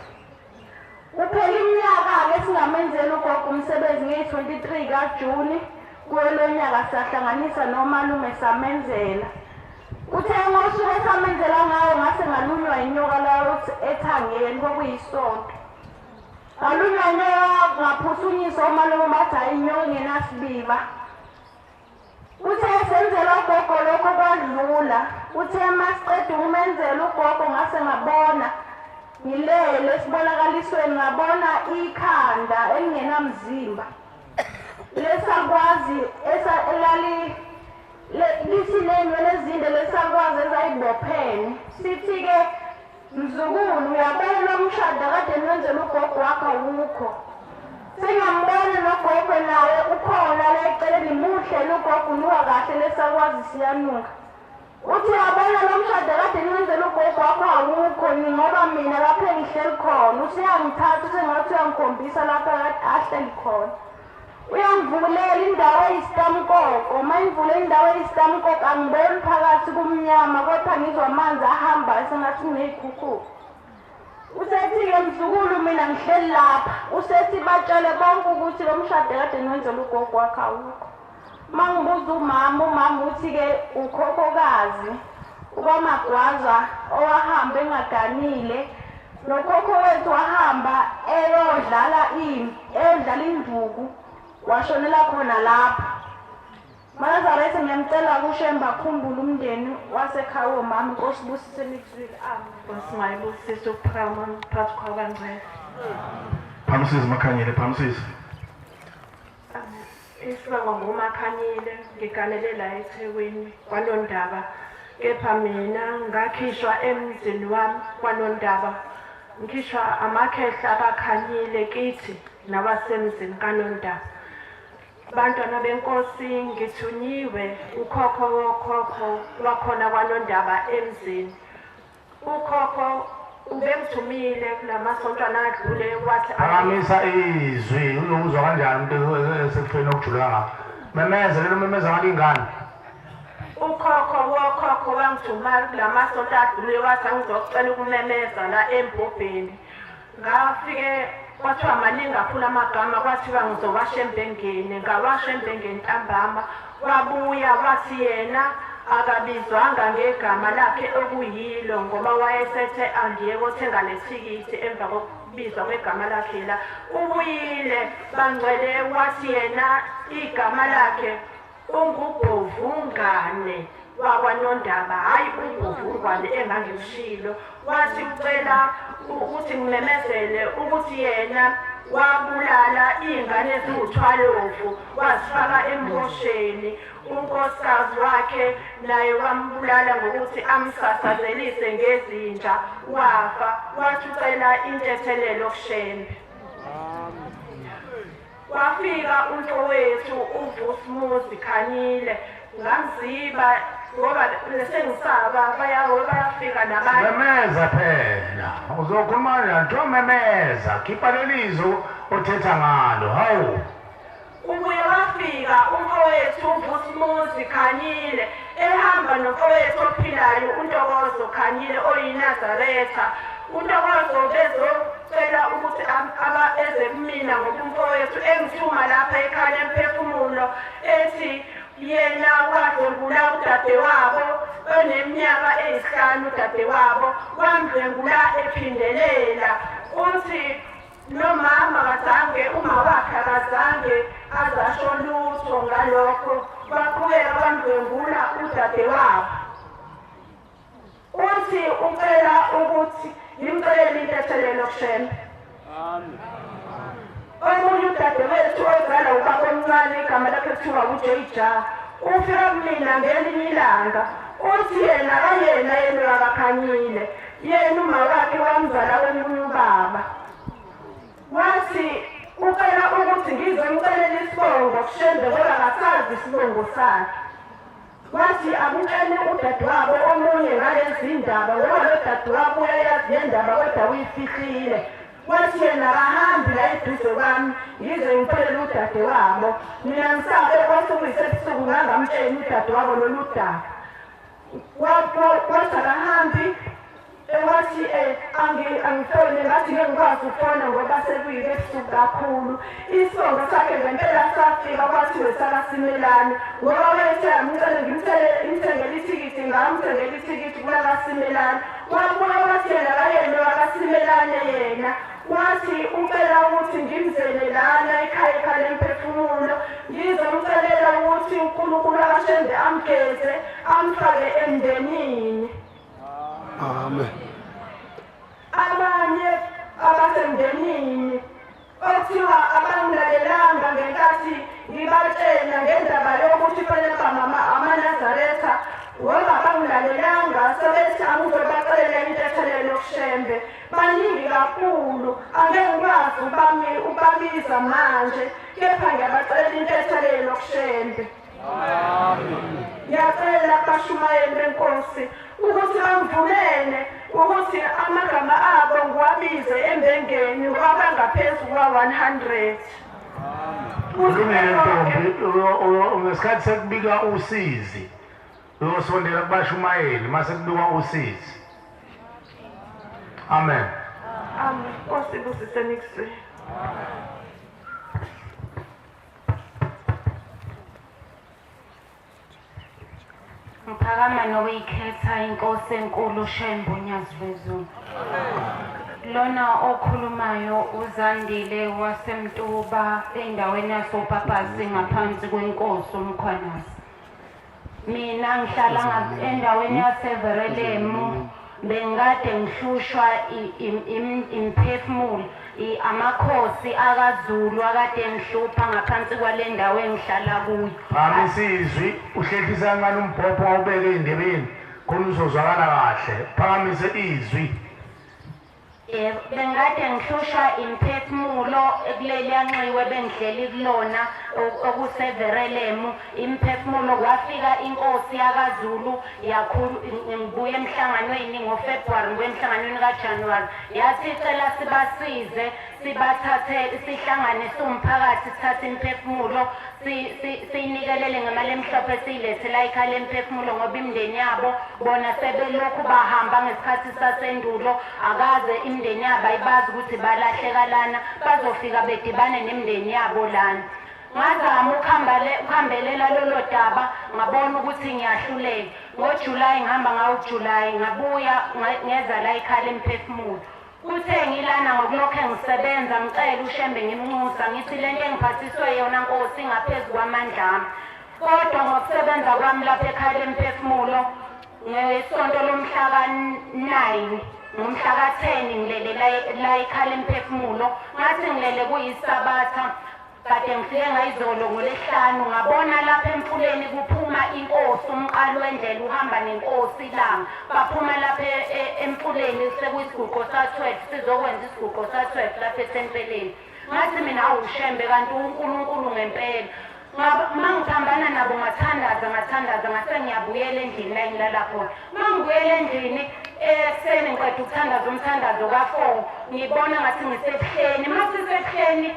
Kuphela iminyaka-ke singamenzeli ugogo umsebenzi ngeyi-23 kaJuni kuyo lo nyaka sahlanganisa nomalume samenzela. Kuthe ngosuku esamenzela ngawo ngase ngalunywa inyoka layo ethangeni kwakuyisonto. Ngalunywa inyoka ngaphuthunyiswa omalume bathi hhayi inyoka ingenasibiba. Uthe senzela ugogo lokho kwadlula. Uthe masiqeda ukumenzela ugogo ngase ngabona ngilele esibonakalisweni ngabona ikhanda elingenamzimba lesakwazi elali lithi nenwele ezinde lesakwazi ezayibophene sithi-ke Mzukulu uyabona lo mshado kade niwenzela ugogo wakho awukho. Singambona nogogo naye ukhona la eceleni muhle ugogo unuka kahle lesakwazi siyanuka. Uthi uyabona lo mshado kade niwenzela ugogo wakho awukho ngoba mina lapho engihleli khona usuyangithatha usengathi uyangikhombisa lapho ahleli khona. Uyangivulela indawo eyisitamkoko, uma imvula indawo eyisitamkoko angiboni phakathi kumnyama kodwa ngizwa amanzi ahamba sengathi kuney'khukhula. Usethi-ke mzukulu mina ngihleli lapha, usethi batshele bonke ukuthi lo mshado kade niwenzela ugogo wakho awukho. Uma ngibuza umama, umama uthi-ke ukhokhokazi ukwamagwaza owahamba engaganile nokhokho wethu wahamba eyodlala eyodlala induku washonela khona lapho. MaNazaretha ngiyamcela kuShembe akhumbule umndeni wasekhaya womama inkosi ibusise nikuzwile amen. Nkosi mayibusise ukuphakama phakathi kwabangcwele. Phamsisi Makhanyile, phamsisi. Isibongo nguMakhanyile, ngiganele la eThekwini kwaNondaba. Kepha mina ngakhishwa emzini wami kwaNondaba, ngikhishwa amakhehla abakhanyile kithi nawasemzini kaNondaba. Bantwana benkosi ngithunyiwe ukhokho wokhokho wakhona kwaNondaba emzini. Ukhokho ubengithumile kulamasontwana adlule wathi Phakamisa izwi uzokuzwa kanjani umuntu esekufeni okujule kangaka. Memeza lelo memeza ngalo ingane. Ukhokho wokhokho wangithuma kula masonto adlule wathi angizocela ukumemeza la embhobheni. Ngafike kwathiwa maningi kakhulu amagama kwathiwa ngizowasha embengeni ngawasha embengeni ntambama wabuya wathi yena akabizwanga ngegama lakhe okuyilo ngoba wayesethe angiye kothenga nethikithi emva kokubizwa kwegama lakhe la ubuyile bangcwele wathi yena igama lakhe Ungubhovungane wakwaNondaba, hhayi uBhovungwane engangimshilo. Wathi ucela ukuthi ngimemezele ukuthi yena wabulala iy'ngane eziwuthwalovu wazifaka emhosheni. Unkosikazi wakhe naye wambulala ngokuthi amsasazelise ngezinja wafa. Wathi ucela intethelelo kuShembe. Kwafika umfowethu uVusmuzi Khanyile ngamziba ngoba sengisaba bayawe bayafika nabanye. Memeza phela uzokhuluma kanjani? Kuthiwa memeza, khipha lelizwi othetha ngalo. Hawu. Ubuye wafika umfowethu uVusmuzi Khanyile ehamba nomfowethu ophilayo uNtokozo Khanyile oyiNazaretha. UNtokozo bezocela ukuthi aba eze kumina ngoba umfowethu engithuma lapha ekhaya lemphefumulo ethi yena wadlwengula udadewabo oneminyaka eyisihlanu udadewabo wamdlwengula ephindelela uthi Nomama akazange, uma wakhe akazange azasho lutho ngalokho, waqhubeka wamdlwengula udadewabo. Uthi ucela ukuthi ngimcelele intethelelo kuShembe. Omunye udadewethu ozalwa ubaba omncane igama lakhe kuthiwa uJJ ufika kumina ngelinye ilanga uthi yena kayena yena akakhanyile Yena uma wakhe wamzala komunye ubaba. Wathi ucela ukuthi ngizomcelela isibongo kuShembe ngoba akasazi isibongo sakhe. Wathi akutshele udadewabo omunye ngalezi ndaba ngoba lo dadewabo uyayazi le ndaba kodwa uyifihlile. Wathi yena akahambi la eduze kwami ngize ngitholele udadewabo. Mina ngisabe kwase kuyisebusuku ngangamtsheli udadewabo lolu daba. Wathi akahambi wathi angifone ngathi ngeke ngikwazi ukufona ngoba sekuyile ebusuku kakhulu. Isibongo sakhe ngempela safika kwathiwe sakaSimelane ngoba wayethe angicele ngimthengele ithikithi ngamthengela ithikithi kulakaSimelane. Wabuya wathi yena akayena owakaSimelane yena. Wathi ucela ukuthi ngimzele lana ekhaya ekhaya lemphefumulo ngizomcelela ukuthi uNkulunkulu akashende amgeze amfake emndenini. Amen. Abanye abasemndenini okuthiwa abangilalelanga ngenkathi ngibatshela ngendaba yokuthi fanele bamama amaNazaretha ngoba bangilalelanga sebethi angizobacelela intethelelo kuShembe Baningi kakhulu angeke ngikwazi ukubabiza manje kepha ngiyabacela intethelelo kuShembe. Ngiyacela kubashumayeli benkosi ukuthi bangivumele ukuthi amagama abo ngiwabize embengeni ngoba bangaphezu kwa-100. Kulungile ntombi, ngesikhathi sekubika usizi uyosondela kubashumayeli mase kubikwa usizi. Amen. Amen. Nkosi ibusise nikuzwe. Ngiphakama nokuyikhetha inkosi enkulu Shembe uNyazi lwezulu. Lona okhulumayo uZandile waseMtuba endaweni yasoPapasi ngaphansi kwenkosi uMkhwanazi. Mina ngihlala endaweni yaseVerelemu bengikade ngihlushwa imiphefumulo amakhosi akaZulu akade engihlupha ngaphansi kwale ndawo engihlala kuyo. Phakamisa izwi uhlehlise kancane umbhobho awubeke ey'ndebeni khona uzozwakala kahle. Phakamise izwi. Yebo, bengikade ngihlushwa imiphefumulo kuleliya nxiwa ebengihleli kulona okuseVerelemu, imiphefumulo kwafika inkosi yakaZulu yakhulu ngibuya emhlanganweni ngoFebruary ngibuya emhlanganweni kaJanuary yathi icela sibasize Sibathathe sihlangane siwumphakathi, sithathe imiphefumulo siyinikelele ngemali emhlophe, siyilethe la ekhaya lemphefumulo, ngoba imindeni yabo bona sebelokhu bahamba ngesikhathi sasendulo, akaze imindeni yabo ayibazi ukuthi balahleka lana, bazofika bedibane nemindeni yabo lana. Ngazama ukuhambelela lolo daba, ngabona ukuthi ngiyahluleka. NgoJulayi ngihamba ngawo uJulayi, ngabuya ngeza la ekhaya lemphefumulo. Kuthe ngilana ngokulokhe ngisebenza, ngicela uShembe ngimnxusa ngithi lento engiphathiswe yona Nkosi ingaphezu kwamandla ami. Kodwa ngokusebenza kwami lapha ekhaya lemphefumulo ngesonto lomhla ka-9 ngomhla ka-10 ngilele la ekhaya lemphefumulo, ngathi ngilele kuyisabatha Kade ngifike ngayizolo ngolwesihlanu ngabona lapha emfuleni kuphuma inkosi umqali wendlela uhamba nenkosi ilanga baphuma lapha emfuleni sekuyisiguqo sa-12 sizokwenza isiguqo sa-12 lapha ethempelini ngathi mina awushembe kanti uNkulunkulu ngempela mangiphambana nabo ngathandaza ngathandaza ngase ngiyabuyela endlini la engilala khona mangibuyela endlini ekuseni ngiqeda ukuthandaza umthandazo ka-4 ngibona ngathi ngisebuhleni masisebuhleni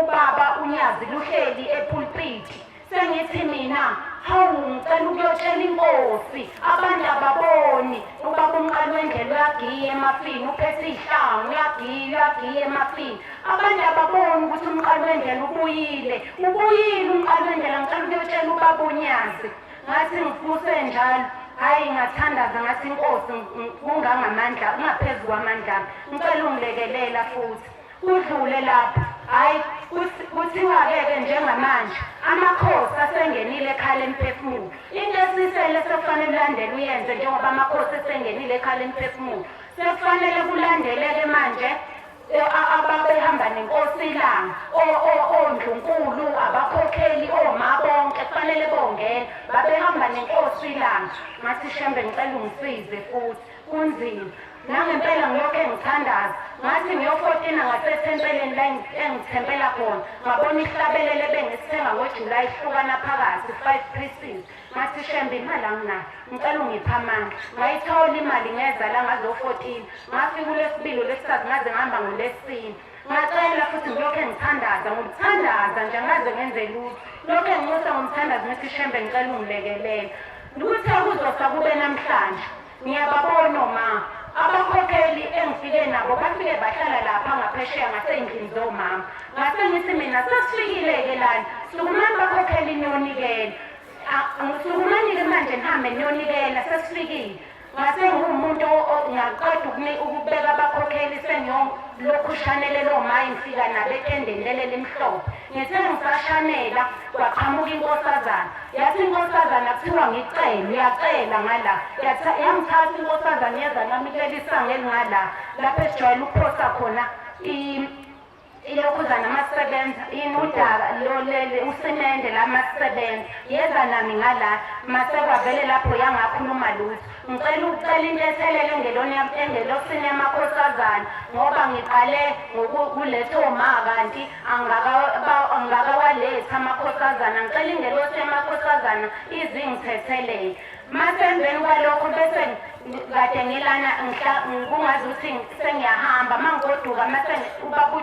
ubaba uNyazi luhleli epulpiti sengithi mina hawu ngicela ukuyotshela inkosi abantu ababoni ubaba umqali wendlela uyagiya emafini uphethe iy'hlangu uyagiya uyagiya emafini abantu ababoni ukuthi umqali wendlela ubuyile ubuyile umqali wendlela ngicela ukuyotshela ubaba uNyazi ngathi ngikusenjalo hayi ngathandaza ngathi inkosi kungangamandla kungaphezu kwamandla ngicela ungilekelela futhi Kudlule lapho. Hhayi, kuthiwa-ke ke njengamanje amakhosi asengenile ekhaya lemphefumulo. Into esisele sekufanele ulandele uyenze njengoba amakhosi esengenile ekhaya lemphefumulo. Sekufanele kulandeleke manje ababehamba nenkosi ilanga, ondlunkulu, abakhokheli, oma bonke kufanele bongena. Babehamba nenkosi ilanga. Ngathi Shembe ngicela ungisize futhi. Kunzima. Nangempela ngilokhu ngithandaza. Ngathi ngiyofotina ngasethempeleni la engithempela khona. Ngabona ihlabelele ebengisithenga ngoJuly ihlukana phakathi 5 pieces. Ngathi Shembe imali anginayo. Ngicela ungiphe amandla. Ngayithola imali ngeza la ngazo-14. Ngafika uLwesibili uLwesithathu ngaze ngihamba ngoLwesine. Ngacela futhi ngilokhu ngithandaza ngomthandaza nje angaze ngenze lutho. Lokhu nginxusa ngomthandazo ngithi Shembe ngicela ungilekelele. Kuthe kuzosa kube namhlanje. Ngiyababona oma abakhokheli engifike nabo bafike bahlala lapha ngaphesheya ngasey'ndlini zomama. Ngase ngithi mina sesifikile-ke lana, sukumani bakhokheli niyonikela. Sukumani-ke manje nihambe niyonikela sesifikile. Ngase ngiwumuntu ngaqeda ukubeka abakhokheli sengiyolokhu ushanelela omayi ngifika nabo ethendeni leli elimhlophe. Ngithe ngisashanela kwaqhamuka inkosazana. Yathi inkosazana kuthiwa ngicele, uyacela ngala. Yangithatha inkosazana yeza nami kuleli sango elingala lapho esijwayele ukuphosa khona ilokhuzana masisebenza yini udaka lolele usimende la masisebenza yeza nami ngala mase kwavele lapho yangakhuluma lutho ngicela ukucela into ethelele engeloni engelosini yamakhosazana ngoba ngiqale ngokuletha oma kanti angikakawalethi amakhosazana ngicela ingelosi yamakhosazana izingithethelele mase emveni kwalokho bese kade ngilana kungazi ukuthi sengiyahamba mangigoduka mase ubaba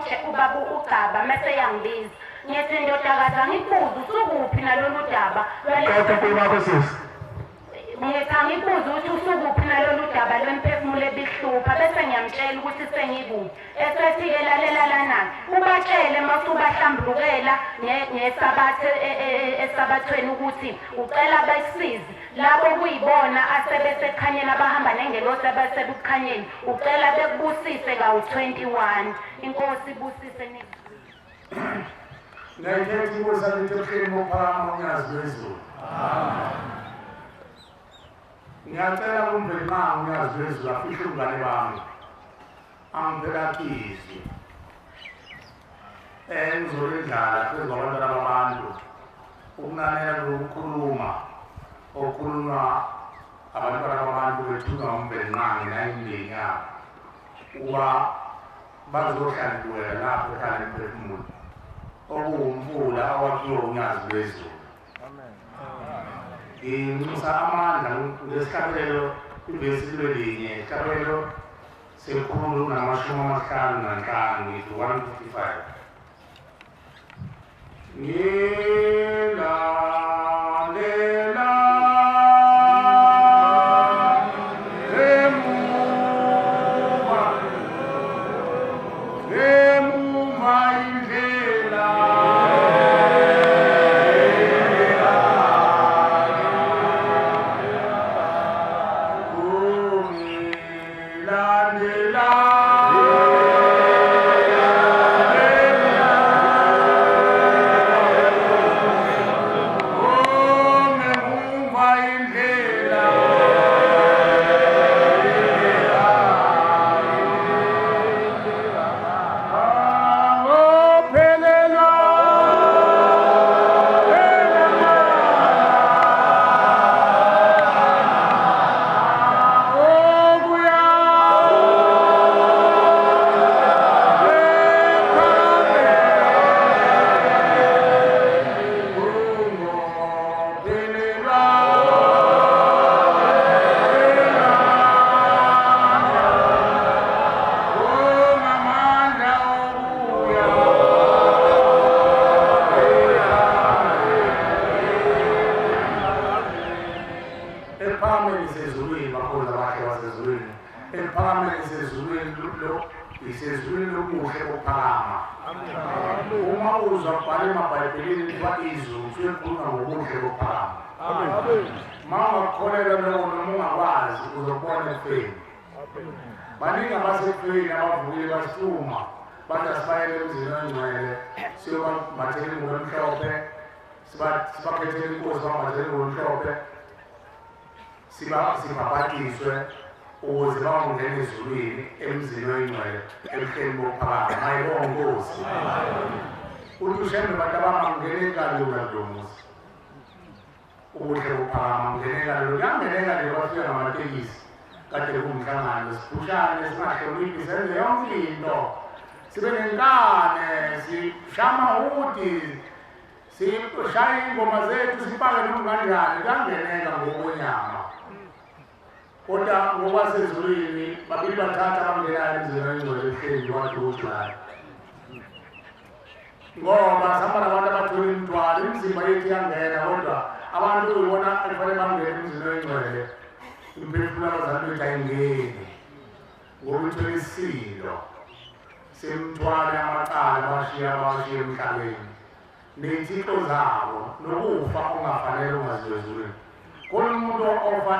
ugaba mase yangibiza ngithi ndodakazi angikubuze usukuphi nalolu daba Qeda inkulumo yakho sisi. Ngithi angikubuze ukuthi usukuphi nalolu daba lwemphefumulo ebihlupha bese ngiyamtshela ukuthi sengikuphi. Esethi-ke lalela lana ubatshele uma usubahlambulukela ngesabatha esabathweni ukuthi ucela basize labo kuyibona asebesekukhanyeni abahamba nengelosi abasebukhanyeni ucela bekubusise kawu-21 inkosi ibusise nizwile. Ngayikhetha inkosi yakithi ebuhleni bokuphakama uNyazi lwezulu. Ngiyacela kuMvelinqangi uNyazi lwezulu afihle ubungane bami. Angiphe izwi. Engizolindlala phezu kwabantwana babantu ukunanela lokukhuluma okukhulunywa abantwana babantu bethunywa uMvelinqangi nayimindeni yabo ukuba bazohlandulela lapho ekhaya lemphefumulo okuwumfula owakhiwe uNyazi lwezulu. Nginxusa amandla ngesihlabelelo ivesi libe linye isihlabelelo Sekhulu namashumi amahlanu nanhlanu ngithi 155. Ngilalela emuva emuva indlela Ephakameni isezulwini bakhona abahle basezulwini ephakameni isezulwini lo isezulwini lokuhle kokuphakama uma uzwa kubhala emabhayibhelini kuthiwa izulu kusuke kukhulunywa ngokuhle kokuphakama uma ungakukholelwa lokho noma ungakwazi uzokubona ekufeni baningi abasekufeni abavukile basukuma bathi asibayele emzini ongcwele siyobambathela ingubo emhlophe sibakhethele inkosi bambathele ingubo emhlophe sibhabhadiswe ukuze bangongena ezulwini emzini oyingcwele ebuhleni bokuphakama mayibonga nkosi uthi ushembe bantu abangangeni kalula kulo muzi ubuhle buphakama ngeneka lo kuyangeneka nje kwafika ngamatekisi kade kuwumhlangano siphushane singahloniphi senze yonke into sibe nenkane sishaya amahudi sishaye iy'ngoma zethu sipake noma kanjani kuyangeneka ngokwenyama kodwa ngokwasezulwini babili bathatha abangenayo emzini oyingcwele ehleli wathi ujulayi ngoba sihamba nabantu abathwele imithwalo imizimba yethu iyangena kodwa abantu uyibona ekufanele bangene emzini oyingcwele imphefumulo abazali bethu ayingeni ngoba ithwele isilo semthwalo amacala bashiya abawashiya emhlabeni ney'thixo zabo nokufa ongafanele ungaziwe ezulwini khona umuntu ofa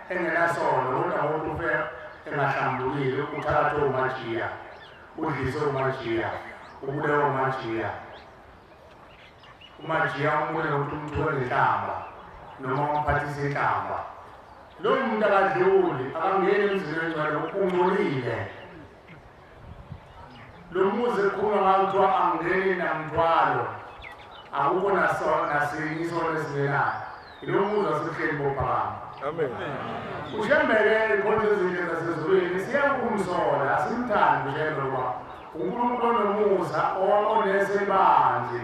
engenasono kodwa umuntu ufe engahlambulukile uthakathwe umajiya udliswe umajiya ubulewe umajiya umajiya umbone ngokuthi umthuke ngenhlamba noma umphathise inhlamba lowo muntu akadluli akangeni emzini oyingcwele ungcolile Lo muzi ekukhulunywa ngawo kuthiwa angeni namthwalo akukho nasinye isono esingenayo yilo muzi wasebuhleni bophakama Amen. Ushembeke ikhonto ezinhle zasezulwini siyakumsola asimthandi ushembe ngoba uNkulunkulu onomusa onesebanzi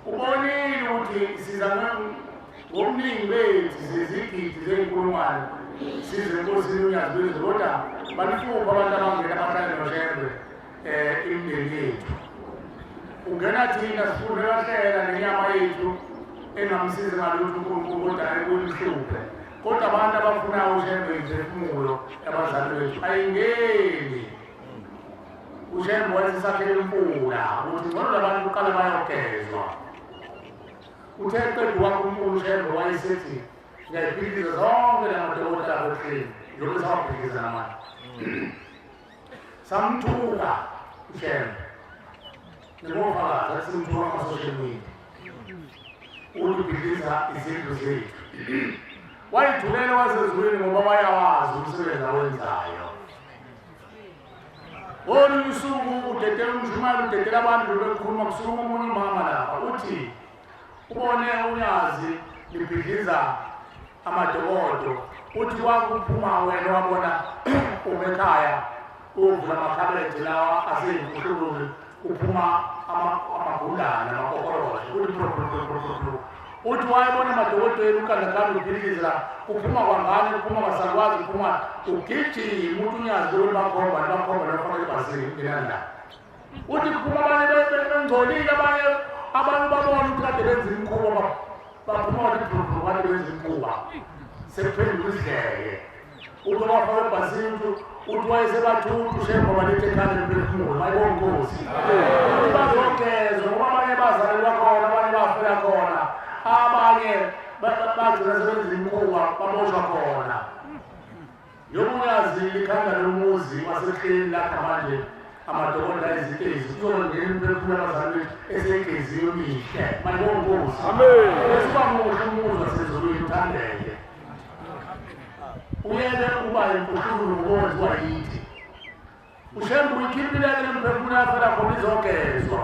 ubonile ukuthi siza ngobuningi bethu zizigidi zey'nkulungwane size enkosini unyazi lwezulu kodwa balifuphi abantu abangena bahlale noshembe um imindeni yethu ungena thina sifunde kahlela nenyama yethu engamsizi ngalutho unkulunkulu kodwa ekumhluphe kodwa abantu abafunayo ushembe imiphefumulo yabazali bethu ayingeni ushembe wayesesakhele imfula ukuthi ngcono labantu kuqale bayogezwa Uthe eqeda ukwakha umfula uShembe wayesethi ngiyayibhidliza zonke la madokotela akohleni njengoba sawabhidliza namanje. Samthuka uShembe. Ningofakazi athi simthuka ama-social media. Uthi ubhidliza izindlu zethu. Wayithulela wasezulwini ngoba wayawazi umsebenzi awenzayo. Ngolunye usuku udedela umshumayeli udedela abantu bebekhuluma kusuka omunye umama lapha uthi ubone unyazi libhidliza amadokodo uthi kwakuphuma wena wabona uma ekhaya uvula amakhabethe lawa aseyimfuhlululu kuphuma amagundane amakokoroshe uthi Uthi wayebona amadokotela uKandakanda uphililiza la kuphuma kwangane kuphuma kwasalwazi kuphuma ugijima uthi unyazi lolu bakhomba bakhomba bafaka ebhasini ngenani la. Uthi kuphuma abanye bengcolile abanye abantu babona ukuthi kade benza imikhuba baphuma bathi bhubhu kade benza imikhuba sekuphenduka isidleke. Uthi wafaka ebhasini uthi wayesebathutha ushemba balethe ekhanda emphefumulo mayibonga inkosi. Uthi bazogezwa ngoba abanye bazalelwa khona abanye bafela khona abanye bagcina sebenza imikhuba baboshwa khona. Njengoba uyazi ikhanda lomuzi wasehleni lapha manje amadokoda ezitezi kuzongena imiphefumulo yabazali bethu eseyigeziwe mihle mayibonga inkosi. Amen. Bese uba muhle umuzi wasezulwini uthandeke. Uyeke uba impushululo ngokwenziwa yithi. Ushembe uyikhiphile-ke le mphefumulo yafela khona izogezwa.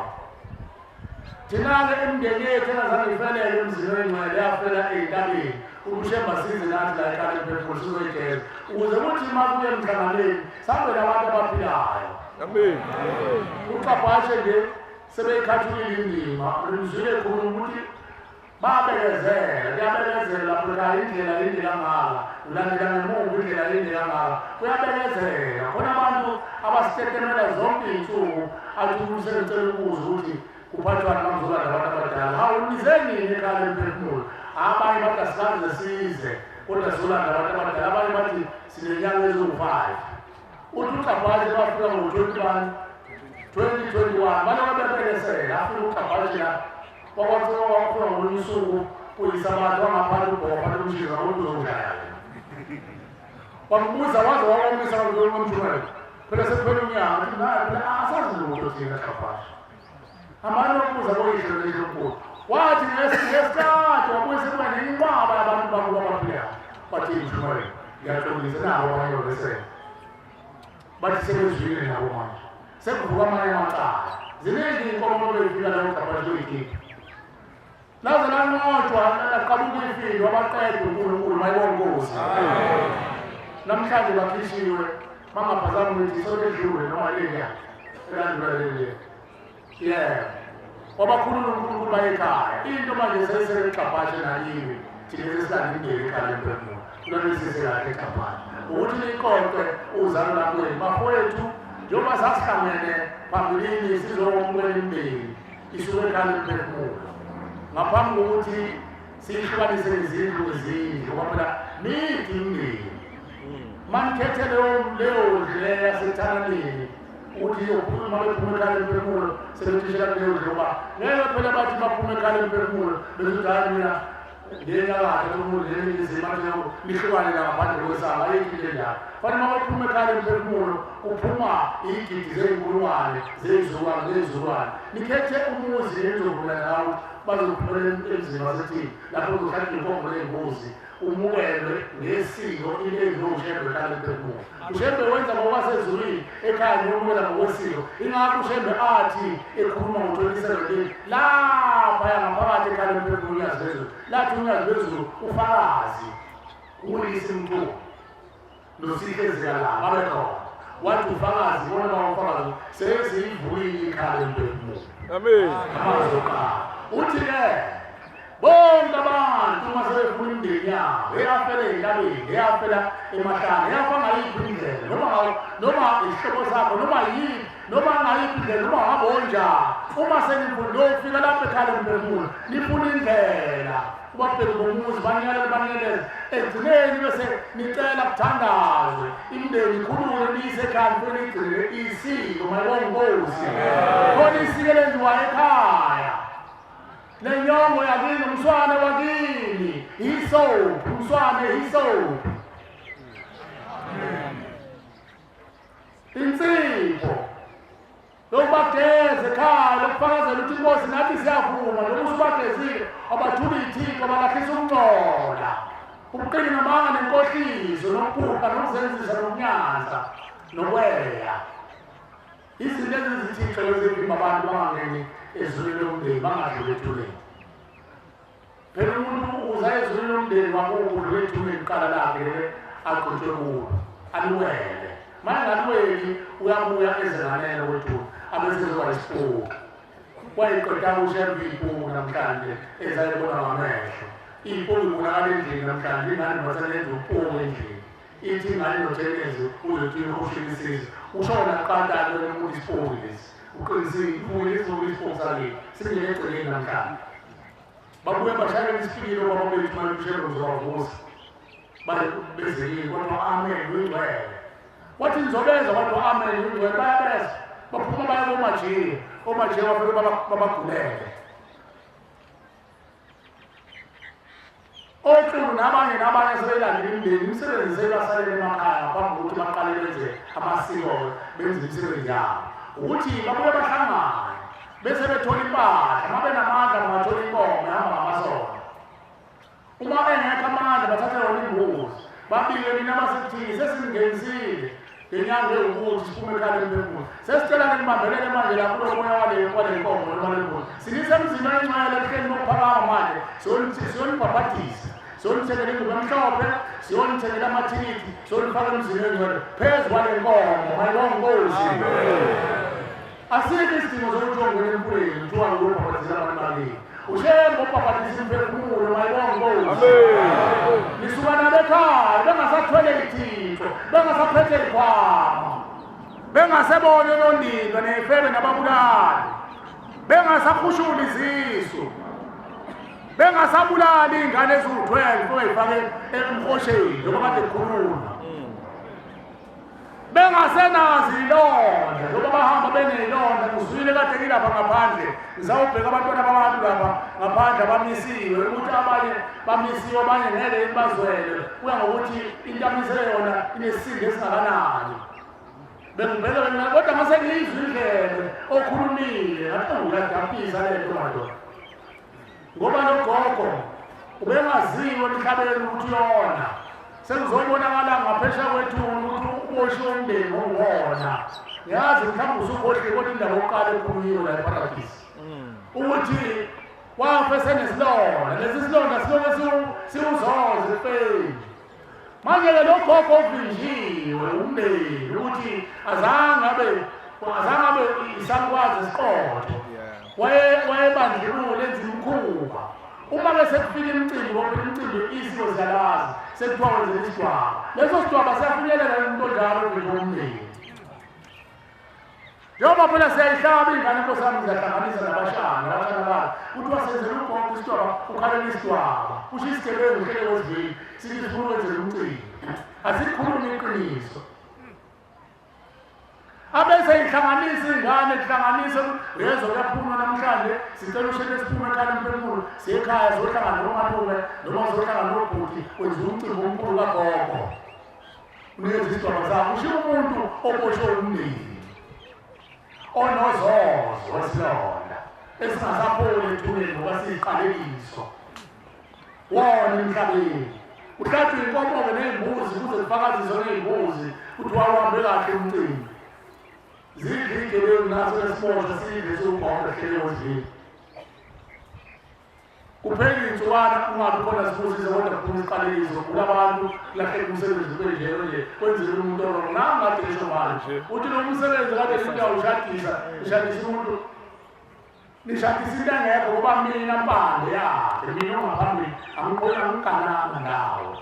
Thina-ke imindeni yethu engazange ifelele emzini oyingcwele yafela ey'ntabeni ukuthi uShembe asize nathi la ekhaya lemphefumulo sizoyigeza ukuze kuthi uma kuye emhlanganweni sambe nabantu abaphilayo. Amen. Uxabhashe nje sebeyikhathulile indima ngizwile khuluma ukuthi Babekezela, kuyabekezela lapho ekhaya indlela inde kangaka, ulandela ngemuva indlela inde kangaka, kuyabekezela. Khona abantu abasitetemela zonke iy'nsuku athi umuntu sengicela ukubuza ukuthi kuphathwani uma ngizolanda abantu abadala. Hawu nize nini ekhaya lemphefumulo? Abanye bathi asikaze size kodwa sizolanda abantu abadala, abanye bathi sinenyanga eziwu-five. Uthi uXabhashe bafika ngo-twenty one, 2021 balokhu bebekezela afika uXabhashe la Kwakwathiwa wafika ngolunye usuku kuyisabatha wangaphansi ubhoka lomshiza ngokuthi uzokushaya yena. Wambuza waze wawomisa ngomthumela. Phela sekuphela unyaka uthi naye phela asazi lutho thina Xabhashe. Hambani yokubuza koyihlo leyihlo mkhulu. Wathi ngesikhathi wabuye sekuba nenqwaba yabantu bakubo abaphilayo. Bathi mthumela ngiyaxolisa nabo abanye babesele. Bathi sebezwile nabo manje. Sekuvuka amanye amacala. Ziningi iy'nkomo bebeyifika la kugabha kuyikhipha. Laze lanqotshwa laqhamuka ifindo wabaqeda uNkulunkulu mayibonga inkosi. Namhlanje bakhishiwe bangaphazami ukuthi isonto edlule noma leliya elandula leliya. Yebo. Wabakhulula uNkulunkulu baye ekhaya. Into manje seyisebexabhashe nakimi. Thina sesilanda imindeni ekhaya lemphefumulo. Kulona sisekahle exabhashe. Ukuthi niqoqe uzalo lakwenu. Bafowethu njengoba sasihlangene phambilini sizokwamukela imindeni isuke ekhaya lemphefumulo. Ngaphambi kokuthi siyihlukanise ngezindlu ngezindlu ngoba phela mithi imindeni. Manikhethe leyo leyo ndlu leyo yasethananeni ukuthi iyophuma bephuma ekhaya lemphefumulo sebethishela kuleyo ndlu ngoba ngeke phela bathi baphuma ekhaya lemphefumulo bezothi hayi mina ngenyakatho lomuntu neningizimu athi nihlukane la ngaphandle kwesanga ayikho into enjalo fanele uma bephuma ekhaya lemphefumulo kuphuma iy'gidi zey'nkulungwane zey'zukulwane zey'zukulwane nikhethe umuzi enizovumelana ngawo bazophumela emzini wasethini lapho kuzohlala inkomo ney'mbuzi umukelwe ngesiko into edliwa uShembe ekhaya lemphefumulo. UShembe wenza ngokwasezulwini ekhaya nokumukela ngokwesiko. Ingakho uShembe athi ekhuluma ngo-2017 laphaya ngaphakathi ekhaya lemphefumulo uNyazi lwezulu lathi uNyazi lwezulu ufakazi uwilisi Mchunu noSihle Zikalala babekhona wathi ufakazi bona bawufakazi seziyivulile ikhaya lemphefumulo. Amen. Amazwi oqala uthi-ke Bonke abantu uma sebefuna imindeni yabo eyafela ey'ntabeni eyafela emahlane eyafa ngayiphi indlela noma noma isihlobo sakho noma yiphi noma ngayiphi indlela noma ngabe onjani uma senifuna niyofika lapho ekhaya lemphefumulo nifuna indlela ubabheki bomuzi baniyalela baniyalela ekugcineni bese nicela kuthandazwe imindeni ikhulule niyise ekhaya nifike niyigcinele isiko mayibonga inkosi khona isiko elenziwayo ekhaya Lenyongo yakini umswane wakini isophi umswane isophi insipho lokubageza ekhaya lokufakazela ukuthi inkosi nathi siyavuma noma usubagezile abathula iy'thixo balahlisa ukungcola ubuqili namanga nenkohliso nokuphuka nokuzenzisa nokunyanza nokweya Izinto ezizithixo ezivimba abantu bangangeni ezulwini lomndeni bangadluli ethuneni. Phela umuntu uza ezulwini lomndeni wakubo udlula ethuneni kuqala lakhe lele agqitshwe kulo aliwele. Manje ngaliweli uyabuya eze nganeno kwethuna abesezoba isipoki. Wayiqeda uShembe iy'mpuku namhlanje ezayibona ngamehlo. Iy'mpunga ibonakala endlini namhlanje, ingane basalenza uphunga endlini. Ithi ingane nothenezi uzothi uhoshile isizwe. Ushona kuqala lona umuntu isiphunga lesi. Uqinisile iphunga lesi ngoba isiphunga sakini. Singene egcekeni namhlanje. Babuye bashayela isipikili obaba bethu manje uShembe uzobavusa. Baye bezekile kodwa amen uyingcwele. Wathi nizobeza kodwa amen uyingcwele bayabeza. Baphuma baya komajiya. Omajiya bafike babagulele. Oxulu nabanye nabanye sebelandela imindeni imisebenzi seyibasalele emakhaya ngaphambi kokuthi baqale benze amasiko benze imisebenzi yabo ukuthi babuye bahlangane bese bethola impahla uma benamandla bangathola inkomo ehamba ngamasonto uma engekho amandla bathathe yona imbuzi babike nina abasekuthini sesingenisile ngenyanga ewukuthi siphume ekhaya lemphefumulo sesicela nibambelele manje la kulo moya wale wale nkomo noma le mbuzi sinise emzini oyingcwele ebuhleni bokuphakama manje siyonibhabhadisa siyonithengela ingubo emhlophe siyonithengela amathikithi siyonifaka emzini oyingcwele phezu kwale nkomo mayibonga nkosi Asikho isidingo sokuthi uyongena emfuleni kuthiwa uyobhabhadisela abantu bakini. Ushembe obhabhadisa imphefumulo mayibonga inkosi. Nisuka nabekhaya bengasathwele ithixo, bengasaphethe ikhwama. Bengasebona onondindwa nefebe nababulali. Bengasakhushuli izisu. Bengasabulali ingane eziwu-12 oyifake emhosheni njengoba kade kukhulunywa. Bengasenazo ilonda njengoba bahamba beneyilonda ngizwile kade ngilapha ngaphandle ngizawubheka abantwana babantu lapha ngaphandle abamisiwe ukuthi abanye bamisiwe abanye ngeke yini bazwele kuya ngokuthi into amisele yona inesisindo esingakanani bengibheke mina kodwa ngase ngiyizwe indlebe okhulumile ngathi uyadabukisa le nto madoda ngoba lo gogo ubengaziwa emhlabeni ukuthi uyona sekuzobonakala ngaphesheya kwethuna ukuthi uboshiwe umndeni owona ngiyazi mhlawumbe usukhohliwe kodwa indaba yokuqala ekhulunyiwe la eparadisi ukuthi wafa esenesilonda lesi silonda siloke siwuzoze ekufeni manje-ke lo gogo ovinjiwe umndeni ukuthi azange abe azange abe isalukwazi esiqotho wayebandlulule enza imikhuba uma ke sekufika imicimbi ngoba imicimbi isiko ziyalazi sekuthiwa wenzela isidwaba leso sidwaba siyafinyelela umuntu onjalo ovinjwe umndeni Njengoba phela siyayihlaba ingane inkosi yami ngiyahlanganisa nabashana abashana bayo kuthiwa senzela ugogo isidwaba ukhalela isidwaba kusho isigebengu uhlele wezivini sithi sifuna ukwenzela umcimbi asikhulumi iqiniso abese ihlanganisa ingane kuhlanganise uyezwa kuyaphuma namhlanje sicela ushele siphume ekhaya emphefumulo siye ekhaya siyohlangana nomalume noma siyohlangana nobhuti kwenziwa umcimbi omkhulu kagogo unikeza isidwaba sakho ushiya umuntu oboshwe umndeni onozozo wesilonda esingasapholi ethuneni ngoba siyiqalekiso wona emhlabeni uhlatshwe inkomo-ke ney'mbuzi kuze kufakaziswe ney'mbuzi ukuthi wawuhambe kahle umcimbi zidle iy'gebengu naso esiboshwa sidle siwubhonda hlele odlini Kuphela iy'nsukwana ungabi khona sibusise kodwa kuphuma isiqalekiso kula bantu lahleka umsebenzi ube njalo nje kwenziwe umuntu orong nangade ngisho manje uthi lo msebenzi kade nithi uyawushadisa ushadisa umuntu nishadisa into engekho ngoba mina mpande yakhe mina ongaphambili angiqona angigananga ndawo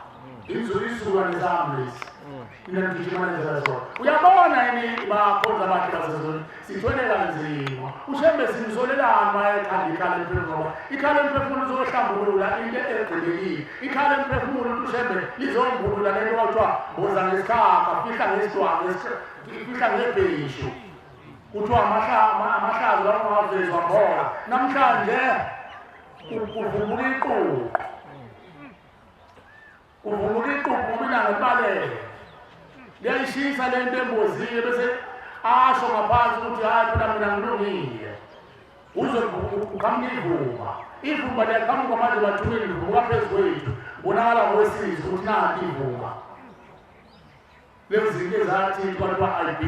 izukulwane sami lesi mina ngigijima nendlela zona uyabona yini bakhonza abakhe basezweni sithwele kanzima ushembe simsolelani uma ekhanda ikhala emphefumulo ngoba ikhala emphefumulo lizohlambulula into egqibekile ikhala emphefumulo ukuthi ushembe lizombulula lento kwathiwa mboza ngesikhakha fihla ngesidwanga fihla ngebheshu kuthiwa amahlazo angavezwa khona namhlanje kuvubuka iququ Kuvuka iquphu ngoba ilanga libalele. Liyayishisa le nto embozile bese asho ngaphansi ukuthi hayi phela mina ngilungile. Kuze kuqhamuka ivumba. Ivumba liyaqhamuka manje bathulile livuka phezu kwethu. Kubonakala ngowesizwe ukuthi nanti ivumba. Lezi zinto ezathi kwathiwa IB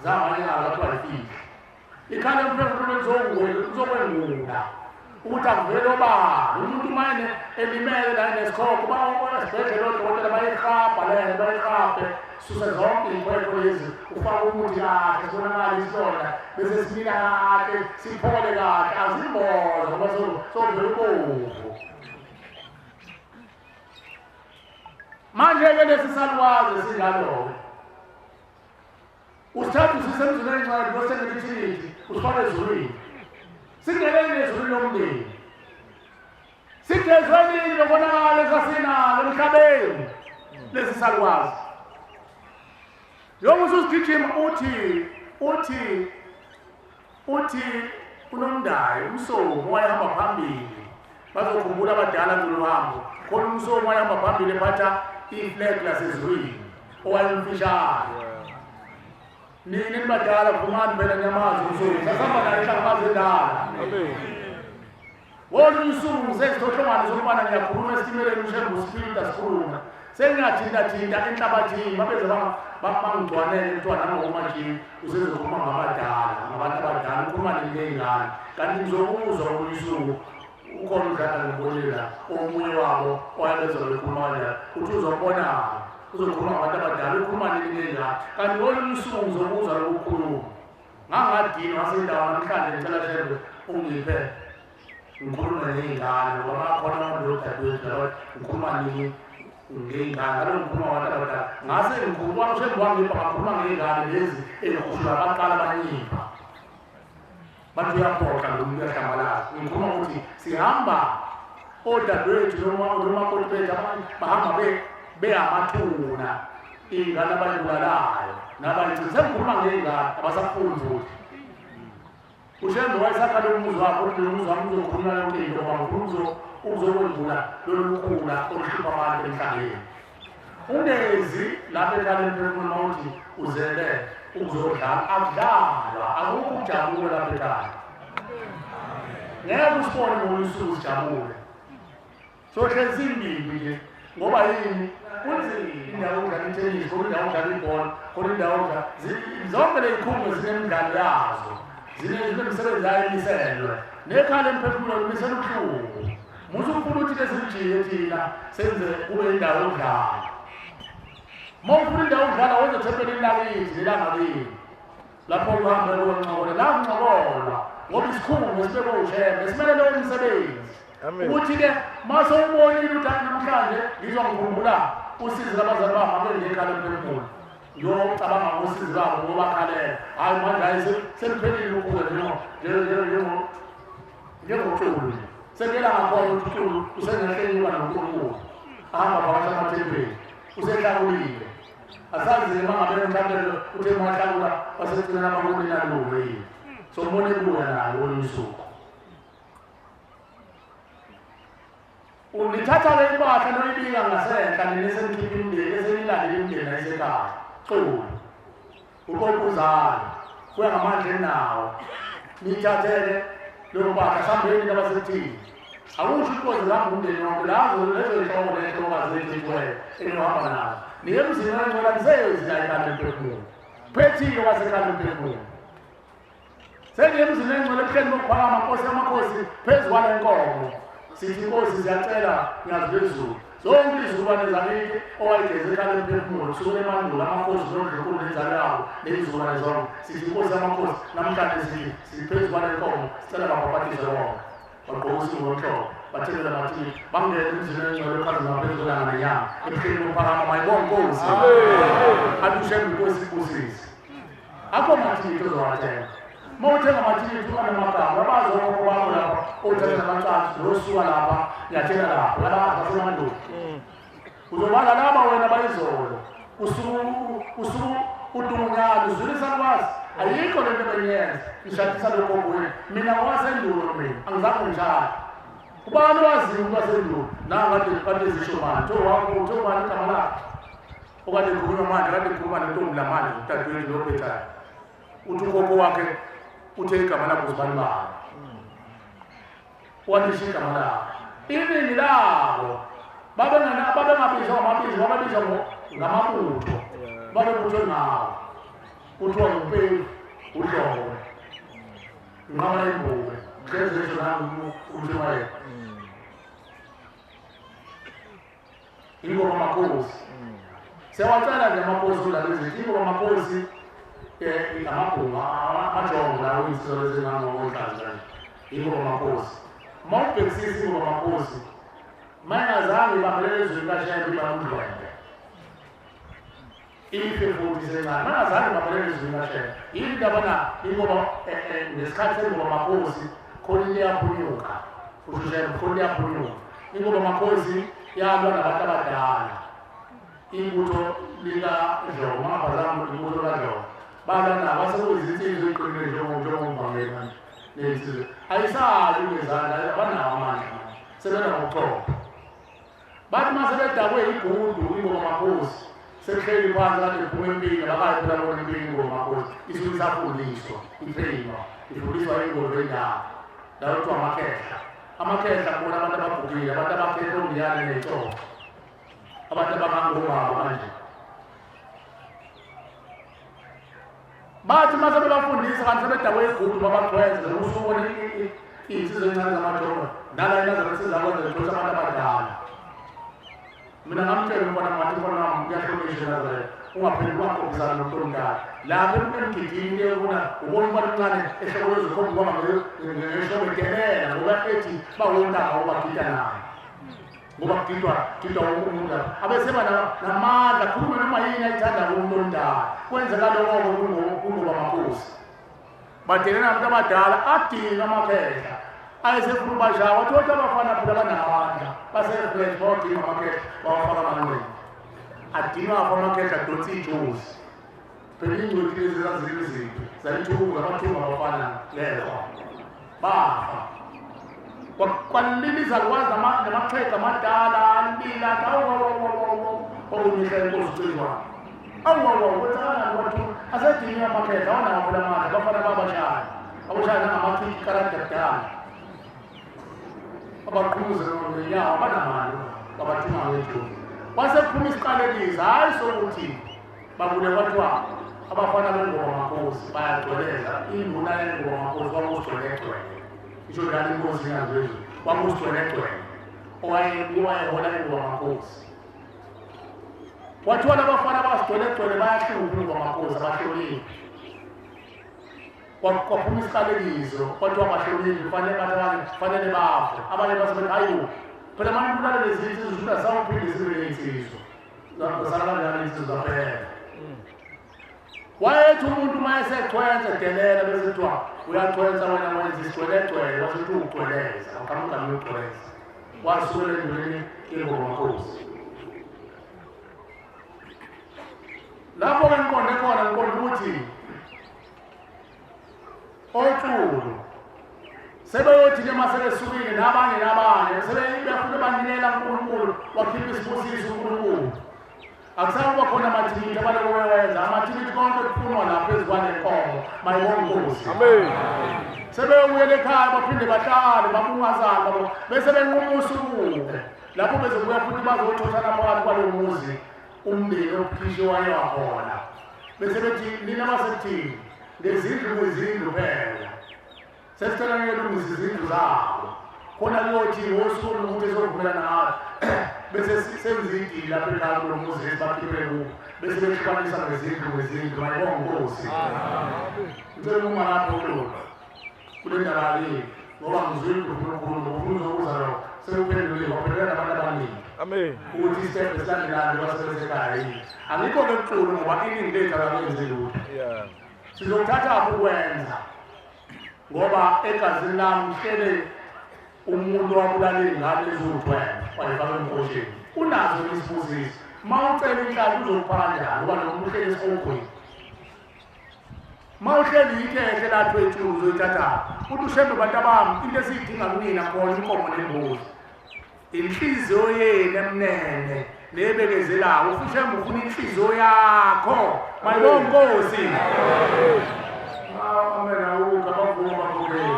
zamanye kwathiwa ifihla. Ikhala emphefumulweni kuzokwengula ukuthi akuvele obala umuntu uma elimele la nesikhokho esibhedlela odokotela bayihabha lento bayihabhe suse zonke iy'khwekhwe lezi ufake umuthi kahle sibonakala isilonda bese simila kahle siphole kahle azimboza ngoba sovele ubovu. Manje-ke lesi salukazi sinjalo-ke usithatha usisemzini engcwele losengela ithikithi usifaka ezulwini singeneni ezulwini lomndeni sigezwe nini lokonakala esasinalo emhlabeni lesi salukazi njengoba ususigijima uthi uthi uthi unomndayi umsomi owayehamba phambili bazokhumbula abadala kulolu hambo khona umsomi owayehamba phambili ephatha iflag lasezulwini owayemfishane nini nibadala vumani phela niyamazi umsomi sasihamba naye inhlangabazi endala Wonke usuku ngisesithohlongwane sokubana ngiyakhuluma esitimeleni ushembe usifilita sikhulume sengingathintathinta enhlabathini babeze bangigcwanele kuthiwa nangokomajini usezokhuluma ngabadala ngabantu abadala ukhuluma nengane kanti ngizokuzwa kolunye usuku ukhona udlala ngibonile la omunye wabo owayebezwa bekhuluma kanjalo uthi uzobona uzokhuluma ngabantu abadala ukhuluma nini nengane kanti ngolunye usuku ngizokuzwa lokukhuluma Ngangadinwa ngasendawo namhlanje ngicela Shembe ungiphe ngikhulume ney'ngane ngoba bakhona abantu lodadewethu laba ngikhuluma nini ngey'ngane ngalo ngikhuluma ngabantu abadala ngase ngikhuluma uShembe wangipha ngakhuluma ngey'ngane lezi ey'khushula baqala banyipha bathi uyaphoqa lo muntu uyahlambalaza ngikhuluma ukuthi sihamba odadewethu noma nomakoti bethu abanye bahamba beyamathuna iy'ngane abayibulalayo nabayigcina sengikhuluma ngey'ngane abasafuni futhi ushembe wayesakhala umuzi wakhe ukuthi lo muzi wami uzokhuluma yonke into ngoba ngifuna ukuzokwendlula lolu lukhula oluhlupha abantu emhlabeni ungezi lapha ekhaya emphefumulo uma uthi uzele ukuzodlala akudlalwa akukho ukujabula lapha ekhaya ngeke usibone ngolunye usuku sijabule sohlezi imbimbi nje ngoba yini kunzima indawo yokudlala ithenisi khona indawo yokudlala ibhola khona indawo yokudlala zonke ley'khungo zinemidlalo yazo zinemisebenzi yayo emiselwe nekhala emphefumulo limisela ubuhlungu musa ufuna ukuthi ke simjiye thina senze kube indawo yokudlala uma ufuna indawo yokudlala wenze ethempelini lakithi lelangakini lapho uhambe kuyoncokole la kuncokolwa ngoba isikhungo esibekwe ushembe simele lowo msebenzi ukuthi-ke uma sewubonile ukuthi hayi namhlanje ngizwa ngikhumbula usizi labazali bami ake ngiyekhala emphefumulo ngiyocabanga ngosizi lwabo ngobakhalela hhayi manje hhayi seliphelile ukuza njengoxulu nje sekuyela ngakhona ukuthi uxulu usengehle enyuka nonkulunkulu ahamba phakathi amathempeli usehlakulile asazi uma ngabe mhlawumbe uthe mahlakula wasegcina amakunina lume yini sombona ebuya naye kolunye usuku Unithatha le impahla noyibika ngasenhla nina esenikhipha imindeni esenilandela imindeni ayisekhaya xulu uqoquzalo kuya ngamandla eninawo niyithathele leyo mpahla sambeni into abasekuthini akusho inkozi zihamba umndeni wonke lazo lezo zinhloko nenhlokazi ezithiweyo eniyohamba nazo niye emzini wengcwela nisezi la ekhanda emphefumulo phethile kwasekhanda emphefumulo Sengiye emzini engcwele ebuhleni bokuphakama nkosi yamakhosi phezu kwale nkomo sithi inkosi siyacela nyazi lwezulu zonke izizukulwane zakithi owayigeze ekhaya lemphefumulo kusukela emandulo amakhosi nondlunkulu nenzalo yabo nezizukulwane zonke sithi inkosi yamakhosi namhlanje sithi siphezu kwale nkomo sicela babhabhatizwe bonke bagqoka usingo lomhlobo bathekela bathi bangene emzini engcwele okhazima phezu kwelanga nenyanga ebuhleni bokuphakama mayibonge inkosi athi ushembe inkosi ibusise akho mathikithi ozowathenga uma uthenga amathikithi uba namagama abazi okhokho bakho lapha othatha namacansi losuka lapha ngiyathenga lapha labazi basemandulo uzobala laba wena bayizolo usuku udungunyana uzwile isakwazi ayikho lento bengiyenza ngishadisa logogo wenu mina ngowasendulo mina angizange ngishade ubani waziyo umuntu wasendulo nangade kade zisho manje wakho uthe ubani igama lakhe okade ngikhuluma manje kade ngikhuluma nentombi lamanje udadewethu lophethayo uthi ukhokho wakhe uthe igama lakho uzibani bani walisho igama lakhe iningi labo babengabizwa ngamabizo babebizwa ngamabutho babebuthwe ngawo kuthiwa ngumpevu udlowe nqaba imbube hlezi esho nangu umshumayeli Ingoma amakhosi. Siyawacela nje amakhosi kulale zethu. Ingoma amakhosi eh amabhunga amajongo lawo insizwa ezingangokonhlanzi kanje. Ingoma amakhosi. Uma ubhekisisa ingoma amakhosi mayingazange ibambelele ezweni kaShembe ibambe umdlwembe. Ife futhi isencane. Bangazange baphelele ezwini kaShembe. Yini indaba na? Ingoba ngesikhathi sengoba makhosi khona into eyaphunyuka. Usho uShembe khona into eyaphunyuka. Ingoba makhosi yalwa nabantu abadala. Ibutho likaDlomo, mangaphazami ibutho likaDlomo. Balwa nabo asekuyizinsizwa eziqinile njengomvangeli manje. Nezinsizwa. Ayisabi ngezandla, abanawo amandla manje. Sebenamaxoxo. Bathi uma sebedakwe igudu ingoma makhosi sekuhleli phansi kade kuphuma empini abakayi phela bona empini ingoma makhosi isuke isafundiswa itreyinwa ifundiswa ingoma yendawo la kuthiwa amakhehla amakhehla kubona abantu abagugile abantu abakhehla ongiyane ney'xoxo abantu abangangobaba manje bathi uma sebebafundisa kanti sebedakwe igudu babagcweze usubona iy'nsizwa encane zamajongo nala inazaretha zakwenza zixosha abantu abadala mina ngamtshela umfana ngathi umfana wami kuyahlonishwa eNazaretha ungaphenduli ungakhombisani nomuntu omdala lapho emgidini ke ubona ubona umfana omncane ehlokoloza ukhomba ubaba ngeshobo edelela ngoba ethi bawontanga obagida naye ngoba kugidwa gidwa wonke umuntu lapha abeseba namandla khulume noma yini ayithanda umuntu omdala kwenzeka lokho kungoba makhosi badelela abantu abadala adinga amakhehla ayesefuna ubashaya wathi wathi abafana phela banamandla basefresh bawadinga amakhehla bawafaka amanqindi adinga afa amakhehla adonsa ijozi phela ingcweti lezi zazile izinto zayithuka abathunga abafana lezwa bafa kwalila izalukwazi namaxhegu amadala alila awuwawuwawuwawuwawunyihla inkosi ucingwane awuwawuwawu kwenzakalani kwathu asediniwe amakhehla awanawo phela amandla abafana babashaya abashaya nangamakhiki karate kudala abaqhumuze ngenyawo abanamali babathunga ngejozi kwase kuphuma isiqalekiso hhayi sokuthi Babule kwathiwa abafana bengoma makhosi bayagcweleza induna yengoma makhosi kwakusigcwelegcwele isho njalo inkosi ingazwezulu kwakusigcwelegcwele owayehola ingoma makhosi kwathiwa labafana basigcwelegcwele bayahlupha ingoma makhosi abahloniphi kwaphuma isiqalekiso kwathiwa bahloniphi kufanele bafe abanye basebethi hayi phela manje kubulale lezi nsizwa ukuthi asawuphinde zibe ney'nsizwa Zasala kanjani insizwa phela. Wayethi umuntu uma esechwensa edelela bese kuthiwa uyachwensa wena wenza isigcwelegcwele wase kuthiwa ugcweleza uqhamuka nokugcweleza. Wasukela endleleni ingoma nkosi. Lapho ke ngiqonde khona ngiqonde ukuthi Oxulu sebeyothi-ke uma sebesukile nabanye nabanye sebebefuna banikela uNkulunkulu wakhipha isibusiso uNkulunkulu akusakuba khona amathikithi abaloko bewenza amathikithi konke kufunwa la phezu kwale nkomo mayibonga inkosi amen sebeyobuyela ekhaya baphinde bahlale babungazana babo bese benquma usuku lapho bezobuya futhi bazothothana phakathi kwalowo muzi umndeni ophishwe waye wakhona bese bethi nina basekuthini ngezindlu kwizindlu phela sesicela niyelungisa izindlu zabo khona kuyothi ngosuku lokuthi ezovumelana ngalo bese senza idili lapha ekhaya kulo muzi esibakhiphele kuwo bese behlukanisa ngezindlu ngezindlu mayibonga inkosi ngicela ukuma lapho kulo kule ndaba le ngoba ngizwile uNkulunkulu ngofuna uzobuza lokho sekuphendulile waphendula nabantu abaningi amen ukuthi isitebhe esilandelayo basebesekhaya yini angikho-ke kuxulu ngoba iningi lethu akakenzi lutho yeah sizokuthathaphi ukwenza ngoba egazini lami kuhlele umuntu owabulala iy'ngane eziwu-12 wayifaka emkhosheni unazo isibusiso uma ucela inhlalo uzokupha kanjani ngoba lo muntu uhleli esihogweni uma uhleli ikhehle lathwe itshulu uzoyithathaphi uthi ushembe bantu abami into esiyidinga kunina khona inkomo nembuzi inhliziyo yenu emnene nebekezelayo ufushembe ufuna inhliziyo yakho mayibonga inkosi amen awukho abavuma bakhokheli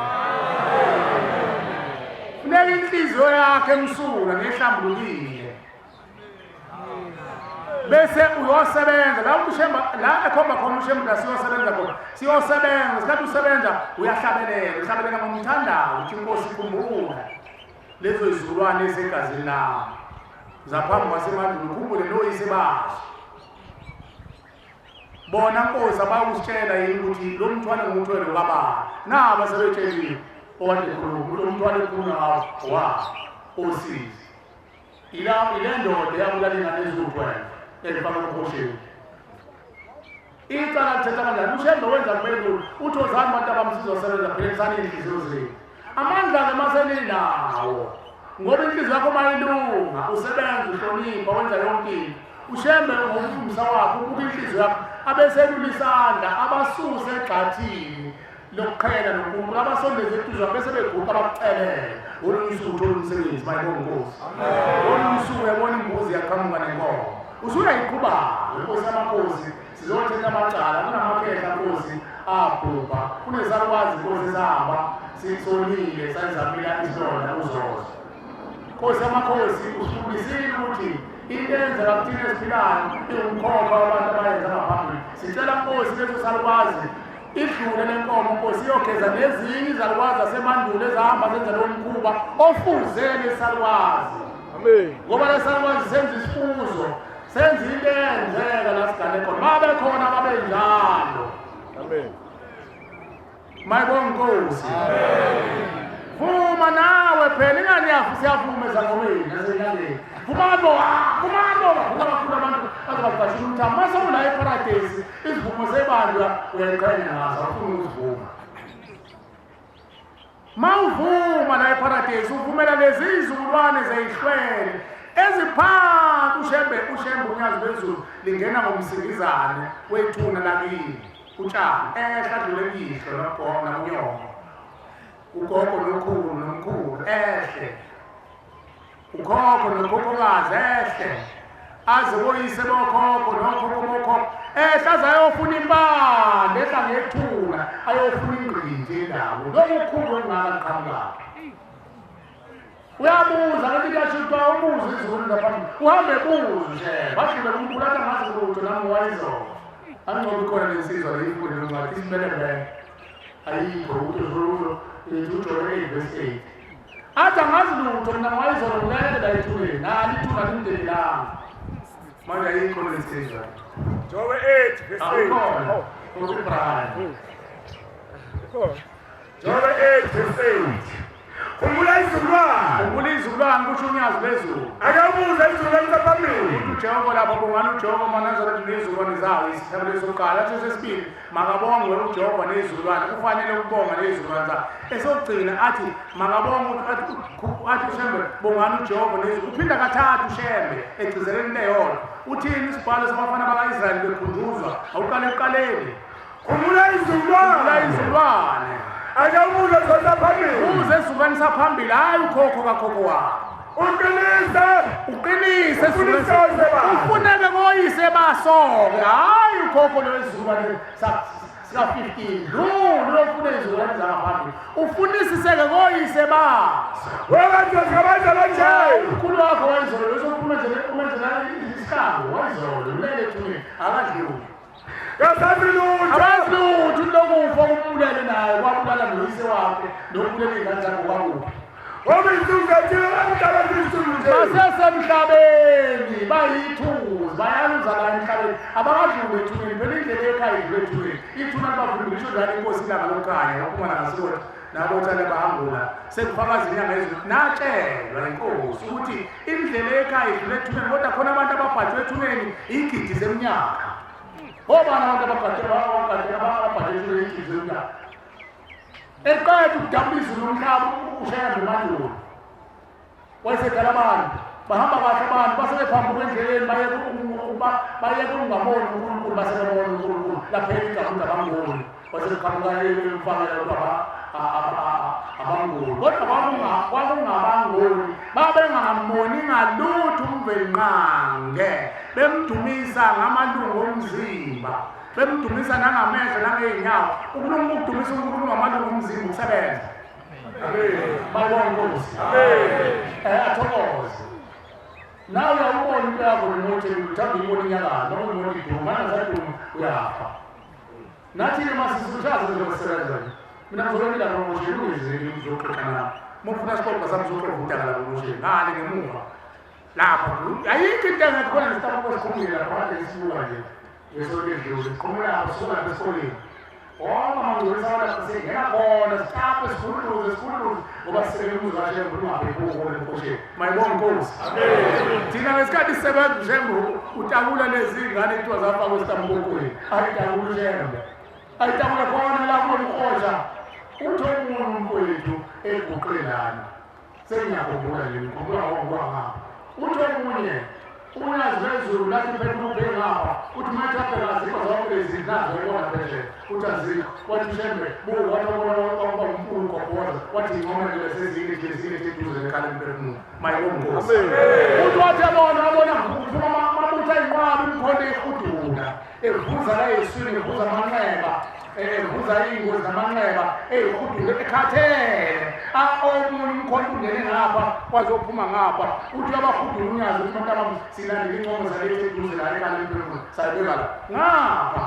funeka inhliziyo yakho emsula nehlambulukile bese uyosebenza la ushemba la ekhomba khona ushemba la siyosebenza khona siyosebenza sikhathi usebenza uyahlabelela uhlabelela ngomthandazo uthi inkosi khumbula lezo zizukulwane ezegazini lami zaphambi kwasemandulo ukhumbule noyise bazo bona nkosi abakusitshela yini ukuthi lo mthwalo nguthwele kabani naba sebetsheliwe owade khuluma lo mthwalo ekhuluma ngawo wa osizi ila ile ndoda eyabulala ingane eziwu-12 elifaka emkhosheni. Icala lithetha kanjani? UShembe wenza kube lula. Uthi wozani bantu abami sizosebenza philisani iy'nhliziyo zenu. Amandla-ke maseninawo. Ngoba inhliziyo yakho uma ilunga, usebenza, uhlonipha, wenza yonke into. UShembe ngomfundisa wakhe ubuka inhliziyo yakho abeselula isandla abasuse egxathini lokuqhela noNkulunkulu abasondeze eduze bese beguqa bakucelele. Ngolunye usuku uthola umsebenzi mayibonga inkosi. Ngolunye usuku uyabona imbuzi yaqhamuka nenkomo. Usuyayiqhuba inkosi yamakhosi sizothetha amacala kunamakhehla nkosi abhubha kunesalukwazi nkosi esahamba sisonile sayizamila isilonda uzozo. Nkosi yamakhosi usifundisile ukuthi into eyenzeka kuthina esiphilayo iwumkhokha wabantu abayenza ngaphambili. Sicela nkosi leso salukwazi idlule le nkomo nkosi iyogeza nezinye izalukwazi zasemandulo ezahamba zenza lowo mkhuba ofuze lesalukwazi. Amen. Ngoba lesalukwazi senza isifuzo senza into eyenzeka la sigane khona. Babe khona babenjalo. Amen. Mayibonga inkosi. Vuma nawe phela ingani yafu siyavuma ezangomeni nasenyangeni. Vuma bo, vuma bo, vuma kakhulu abantu bazobaqashula umthamo. Mase ula eparadesi izivumo zebandla uyayiqhenya ngazo awufuni ukuzivuma. Mawuvuma la eparadesi uvumela lezi izizukulwane zeyihlwele eziphansi uShembe uShembe unyazi lwezulu lingena ngomsingizane wethuna lakini. Utshani ehla adlule kuyihlo nogogo nakunyoko ugogo nokhulu nomkhulu ehle ukhokho nokhokhokazi ehle aze koyise bokhokho nokhokho bokhokho ehla aze ayofuna impande ehla ngethuna ayofuna ingqinti yendawo lokukhulu okungaka qhamukaphi Uyabuza kanti kuyasho kuthiwa ubuze izulu ngaphambili. Uhambe buze nje. Badlule kumuntu athi angazi lutho nami wayizolo. Angcobo ikhona lensizwa le ifunde lencwadi isimelemele. Ayikho ukuthi uZulu ithi uJobe 8 verse 8. Athi angazi lutho mina wayizolo ngilele la ethuneni. Nali ithuna limdelelanga. Manje ayikho lensizwa. Jobe 8 verse 8. Awukhona. UBrian. Jobe 8 verse 8. Khumbula izizukulwane. Khumbula izizukulwane kusho unyazi lwezulu. Ake ubuze izizukulwane zaphambili. Uthi uJehova lapho bongani uJehova amaNazaretha nezizukulwane zawo isithembiso sokuqala. Athi sesibili makabongwe uJehova nezizukulwane kufanele ukubonga nezizukulwane zakhe. Esokugcina athi makabongwe athi athi uShembe bongani uJehova nezizukulwane. Uphinda kathathu uShembe egcizelela into eyodwa. Uthini isibhalo sabafana baka-Israyeli bekhunjuzwa awuqale ekuqaleni. Khumbula izizukulwane. Khumbula izizukulwane. Ake ubuze esizukulwane saphambili. Ubuze esizukulwane saphambili, hhayi ukhokho kakhokho wakho. Uqinise. Uqinise Ufunise esizukulwane. oyise bakho. Ufuneke koyise basoke, hhayi ukhokho lo esizukulwane sika-15. Dlula uyofuna izizukulwane zangaphambili. Ufunisiseke koyise baso. Wena nje ngabantu nje. Umkhulu wakho wayizolo, uzophuma umenzela isihlangu wayizolo, ulele ethuneni, akadluli. Kasazi lutho. Abazi lutho lokufa kumbulele naye kwabulala noyise wakhe nokubulele iy'ngane zakhe kwakuphi. Ngoba izinsuku zethu emhlabeni ziyisulu nje. Basesemhlabeni bayithuzi bayaluza la emhlabeni abakadluli ethuneni phela indlela ekhaya idlule ethuneni ithuna libavumile isho njalo inkosi ilanga lokukhanya waphuma nangasikoti nabothale bahambula sekufakaza inyanga yezulu natshelwa inkosi ukuthi indlela ekhaya idlule ethuneni kodwa khona abantu ababhajwe ethuneni igidi zeminyaka obani abantu ababhajwe ethuneni igidi zeminyaka eqeda ukudabula izulu lomhlaba ushembe mandulo wayesedala abantu bahamba kahle abantu basebephambuka endleleni bayeke ukungaboni unkulunkulu basebebona unkulunkulu laphela igama ukuthi abangoni waseqhamuka imfanelo kuthiwa abangoni kodwa kwakungabangoni babengamoni ngalutho umvelinqange bemdumisa ngamalungu omzimba bemdumisa nangamehlo nangey'nyawo ukulunga ukudumisa unkulunkulu ngamalungu omzimba ukusebenza bayibonga inkosi athokoze nawe uyawubona into yakho nemoto uthanda uyibona inyakala noma uyibona iduma manje asaduma uyafa Nathi-ke masisuthaze njengoba nje. Mina ngizolokela ngomosheni ungizeli ngizoxoxa nawe. Uma ufuna sixoxa sami uzoxoxa udaka la ngomosheni. Ngale ngemuva. Lapha ayikho into engekho khona nesitamu esiqhumile lapha kade sibuka nje. Ngesonto edlule siqhumela lapha suka lapha esikoleni. Wonke amangcwelisa abantu singena khona sitape sikhuluze sikhuluze ngoba sisekele umuzi kaShembe ungabheki kuwo emkhosheni. Mayibonge inkosi. Thina ngesikhathi sisebenza uShembe utakula lezi ngane kuthiwa zafakwa esitamkokweni. Ayitakula uShembe. Ayitakula khona la kulomhosha. Uthi omunye umfowethu eguqe lana. Sengiyakhumbula nje ngikhumbula ngokuwa ngapha. Uthi omunye unyazi lwezulu lathi phela ubheke ngapha uthi uma ethi abheka azikho zonke lezi nazo ebona phesheya uthi azikho wathi ushembe buka wathi wabona waba umkhulu gobhoza wathi ingcoma nje sezinye nje zile eduze nekhala emphefumulo mayibongozi uthi wathi abona abona kuphuma amabutho ayinqwaba imikhonto ihudula evuza la eswini evuza amanxeba evuza iy'ngozi namanxeba eyihudule ekhathele omunye umkhonto ungene ngapha wazophuma ngapha uthi uyabahudula unyazi ukuthi bantabami silandela incomo zalethu eduze la ekhala emphefumulo sayibeka la ngapha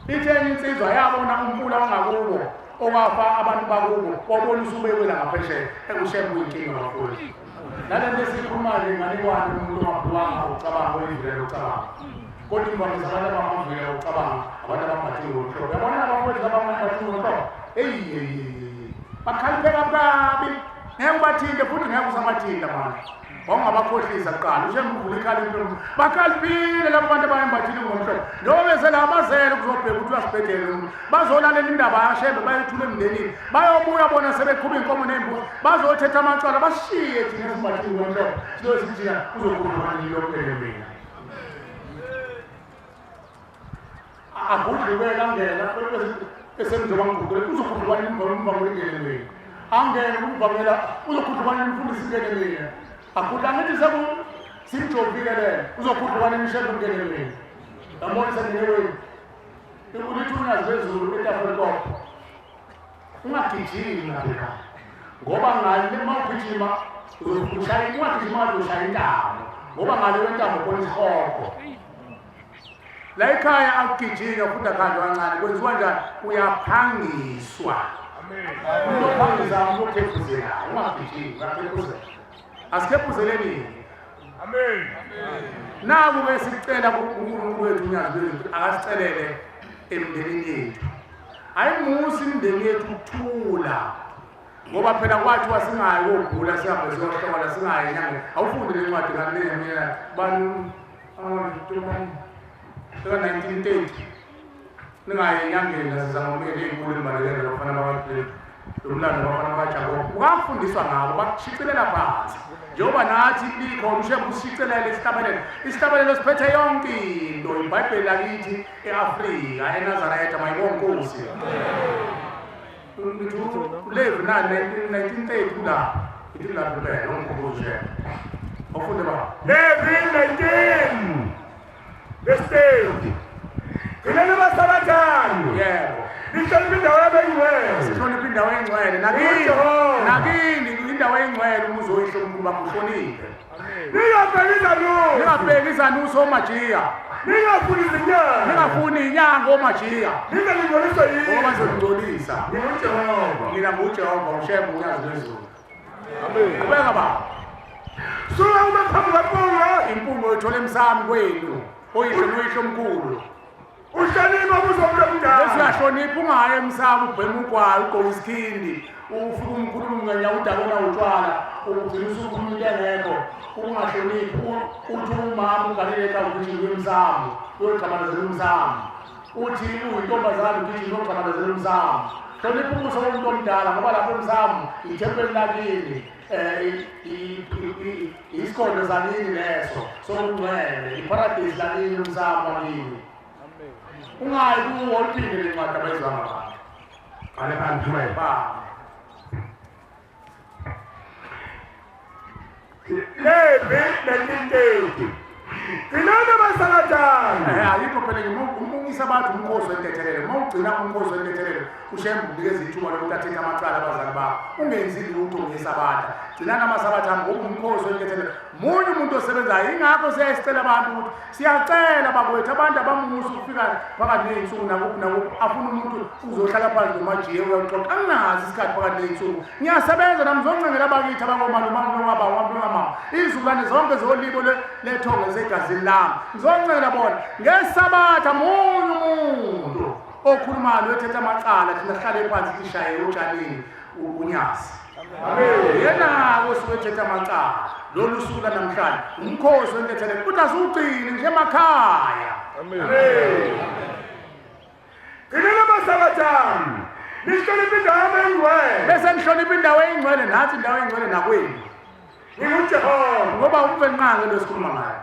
ithe enye insizwa yabona umfula wangakubo okwafa abantu bakubo wabona usubekwe la ngaphesheya ekushembe uyinkinga bafowethu nale nto esiyikhulumayo inganekwane umuntu ongaphiwanga ucabanga oyivulele ucabanga kodwa imvamisa abantu abangavulele ucabanga abantu abambathiwe ngomhlobo yabona abafowethu abambathiwe ngomhlobo eyi bakhalipheka kabi ngeke ubathinte futhi ngeke usabathinta manje wawungabakhohlisa kuqala ushembe uvula ikhala empilo bakhaliphile labo bantu abayembathile ngomhlobo njengoba bezela abazele kuzobheka ukuthi uyasibhedela umuntu bazolalela indaba yashembe bayethula emndenini bayobuya bona sebeqhuba iy'nkomo ney'mbuzi bazothetha amacala bashiye thina esimbathile ngomhlobo siyothi thina kuzokhuluma nilokele mina Agudlukele angena esemzoba ngigudlukele uzokhudlukana umva ngene mina. Angene umvamela uzokhudlukana umfundisi ngene mina. Agudla ngithi seku simjovile le uzokhudlukana imishelo ngene mina. Yabona sengene wenu. Ulithi unyazi lwezulu etafuleni kopho. Ungagijimi ngapha. Ngoba ngale uma ugijima uzokushaya ungagijima uzoshaya intamo. Ngoba ngale kwentamo khona isihogo. La ekhaya akugijinywa futhi akuhanjwa kancane kwenziwa njani uyaphangiswa umuntu ophangisa umuntu okhephuzelayo ungagijimi uyakhephuzela asikhephuzeleni amen naku-ke sicela kuNkulunkulu wethu unyazi lwethu akasicelele emndenini yethu ayimusi imindeni yethu ukuthula ngoba phela kwathiwa singayi kogula sihambe siyohlola singayi enyangeni awufunde le ncwadi kanehemiya bani seka-1930 ningayi enyangeni nasezangomeni ey'nkulu enibalekele abafana bakwaplate lo mlando wabafana bakajakobe wafundiswa ngabo bakushicilela phansi njengoba nathi likhona ushembe usishicilele isihlabelelo isihlabelelo siphethe yonke into ibhayibheli lakithi e-afrika enazaretha mayibonkosi Levi na 1930 kulapho. Ithi kulapho impela ungikhumbuza nje. Awufunde baba. Levi 19 verse 30. Gcinani amasabathani. Yebo. Nihloniphe indawo yami engcwele. Sihloniphe indawo engcwele. Nakini nakini indawo engcwele umuzi oyihlo omkhulu bakho uhloniphe. Ningabheki izanusi. Ningabheki izanusi omajiya. Ningafuni izinyanga. Ningafuni inyanga omajiya. Ningangingcoliswa yini. Ngoba bazongingcolisa. NginguJehova. Mina nguJehova uShembe unyazi lwezulu. Amen. Qhubeka baba. Suka uma phambi kwempunga. Impunga oyithola emsamo kwenu. Oyihlo noyihlo omkhulu. Uhlonipha ubuso womuntu omdala. Bese uyahlonipha ungayi emsamo ubhema ugwayi ugqoke isikhindi ufike umkhuluma ungenya udakona utshwala ugcina usukhuluma into engekho ukungahloniphi uthi umama ungalele ekhaya ugijima uye emsamo uyogxabalazela umsamo uthi uyintombazane ugijima uyogxabalazela umsamo hlonipha ubuso womuntu omdala ngoba lapho emsamo ithempeli lakini um isigodlo sakini leso sokungcwele iparadesi lakini umsamo wakini ungayi kuwo uliphinde le ncwadi abayizwanga abantu qale phansi wena baba Levi 1930 Gcinani amasakathana Eh ayikho phela umungisa abantu umkhosi wentethelelo uma ugcina umkhosi wentethelelo ushembe unikeza ithuba lokuthi athethe amacala abazali bakho ungenzi lutho ngesabatha gcinani amasabatha ami ngoba umkhosi wentethelelo munye umuntu osebenzayo ingakho siyayisicela abantu ukuthi siyacela bakwethu abantu abamusa ukufika phakathi ney'nsuku nakuphi nakuphi afuna umuntu uzohlala phansi nomajiye uyaxoxa anginazi isikhathi phakathi ney'nsuku ngiyasebenza nami ngizoncengela abakithi abakomalumanomabawamama izizukulwane zonke zolibo lethongo lisegazini lami ngizoncengela bona ngesabatha munye umuntu. Okhulumayo lo ethetha amacala thina sihlale phansi sishaye utshanini unyazi. Yena-ke osuke ethetha amacala lolu suku lanamhlanje umkhosi wentethelelo futhi asiwugcini ngisho emakhaya. Gcinani amasabatha ami, nihloniphe indawo yami engcwele. Bese nihlonipha indawo engcwele nathi indawo engcwele nakwenu. NginguJehova. Ngoba umvenqange lo esikhuluma ngayo.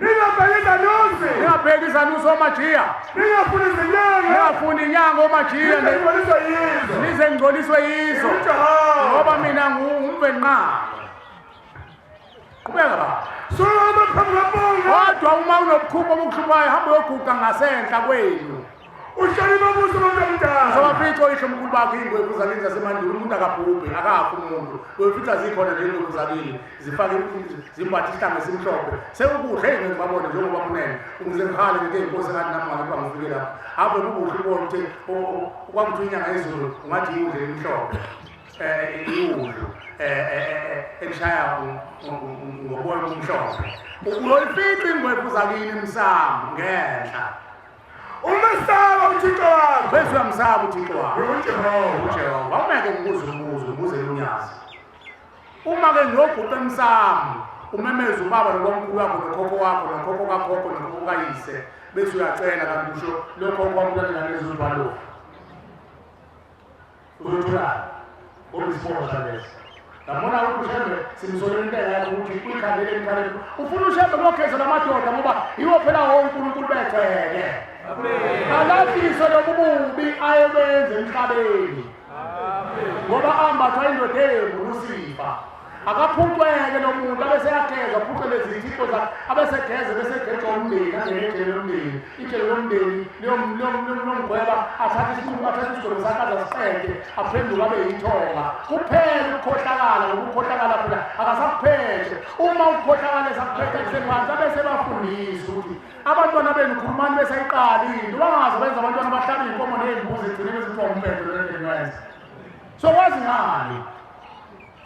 Ningabheki izanusi. Ningabheki izanusi omajiya. Ningafuni izinyanga. Ningafuni inyanga omajiya. Nize ngingcoliswe yizo. Nize ngingcoliswe yizo. NginguJehova. Ngoba mina ngumvenqange. Qhubeka baba. Suka phambi kwempunga. Kodwa uma unobukhuba obukuhluphayo hamba uyoguqa ngasenhla kwenu. Uhloniphe ubuso bomuntu omdala. Uzobafica oyihlo mkhulu bakho iy'ngwevu zakini zasemandulo umuntu akabhubhi akafi umuntu uyofica zikhona nje iy'ngwevu zakini zifake zimbathe isihlangu esimhlophe sekukuhle eyi ngeke babone njengoba munene ukuze ngihale ngithi inkosi ngathi nami ngakupha ngifike lapho ave kukuhle ubone ukuthi kwakuthiwa inyanga yezulu ungathi iwundle elimhlophe um iwundlu um elishaya ngoboya obumhlophe uyoyifica ingwevu zakini emsamo ngenhla Umesaba uThixo wakho. Bese uyamsaba uThixo wakho. UJehova. UJehova. Awungeke ngibuze umbuzo, ngibuze unyazi. Uma ke ngiyoguqa emsamo, umemeze ubaba nobamkhulu wakho nokhokho wakho nokhokho kakhokho nokhokho kayise, bese uyacela kanti usho lokhokho wakho ulandela lezi Uzotholani? Ngoba isibongo saleso. Yabona ukuthi uShembe simsolela intela yakhe ukuthi uyikhandele emkhaleni. Ufuna uShembe kuyogeza lamadoda ngoba yiwo phela onkulunkulu begceke. Alahliswe lobu bubi ayebenze emhlabeni. Ngoba ambathwa indoda embi uLusifa. Akaphucweke lo muntu abeseyageza aphuce lezi zithixo zakhe abesegeze besegejwa umndeni angene ejele lomndeni ijele lomndeni liyomgweba athathe isinqumo athathe isigwebo sakhe aze asiqede aphenduke abe yithonga kuphele ukukhohlakala ngoba ukukhohlakala phela akasakuphethe uma ukukhohlakala esakuphethe kusemanzi abesebafundisa ukuthi abantwana benu khulumani besayiqala into bangaze benza abantwana bahlabe iy'nkomo ney'mbuzi egcine bezithiwa umpetho lento so wazi ngani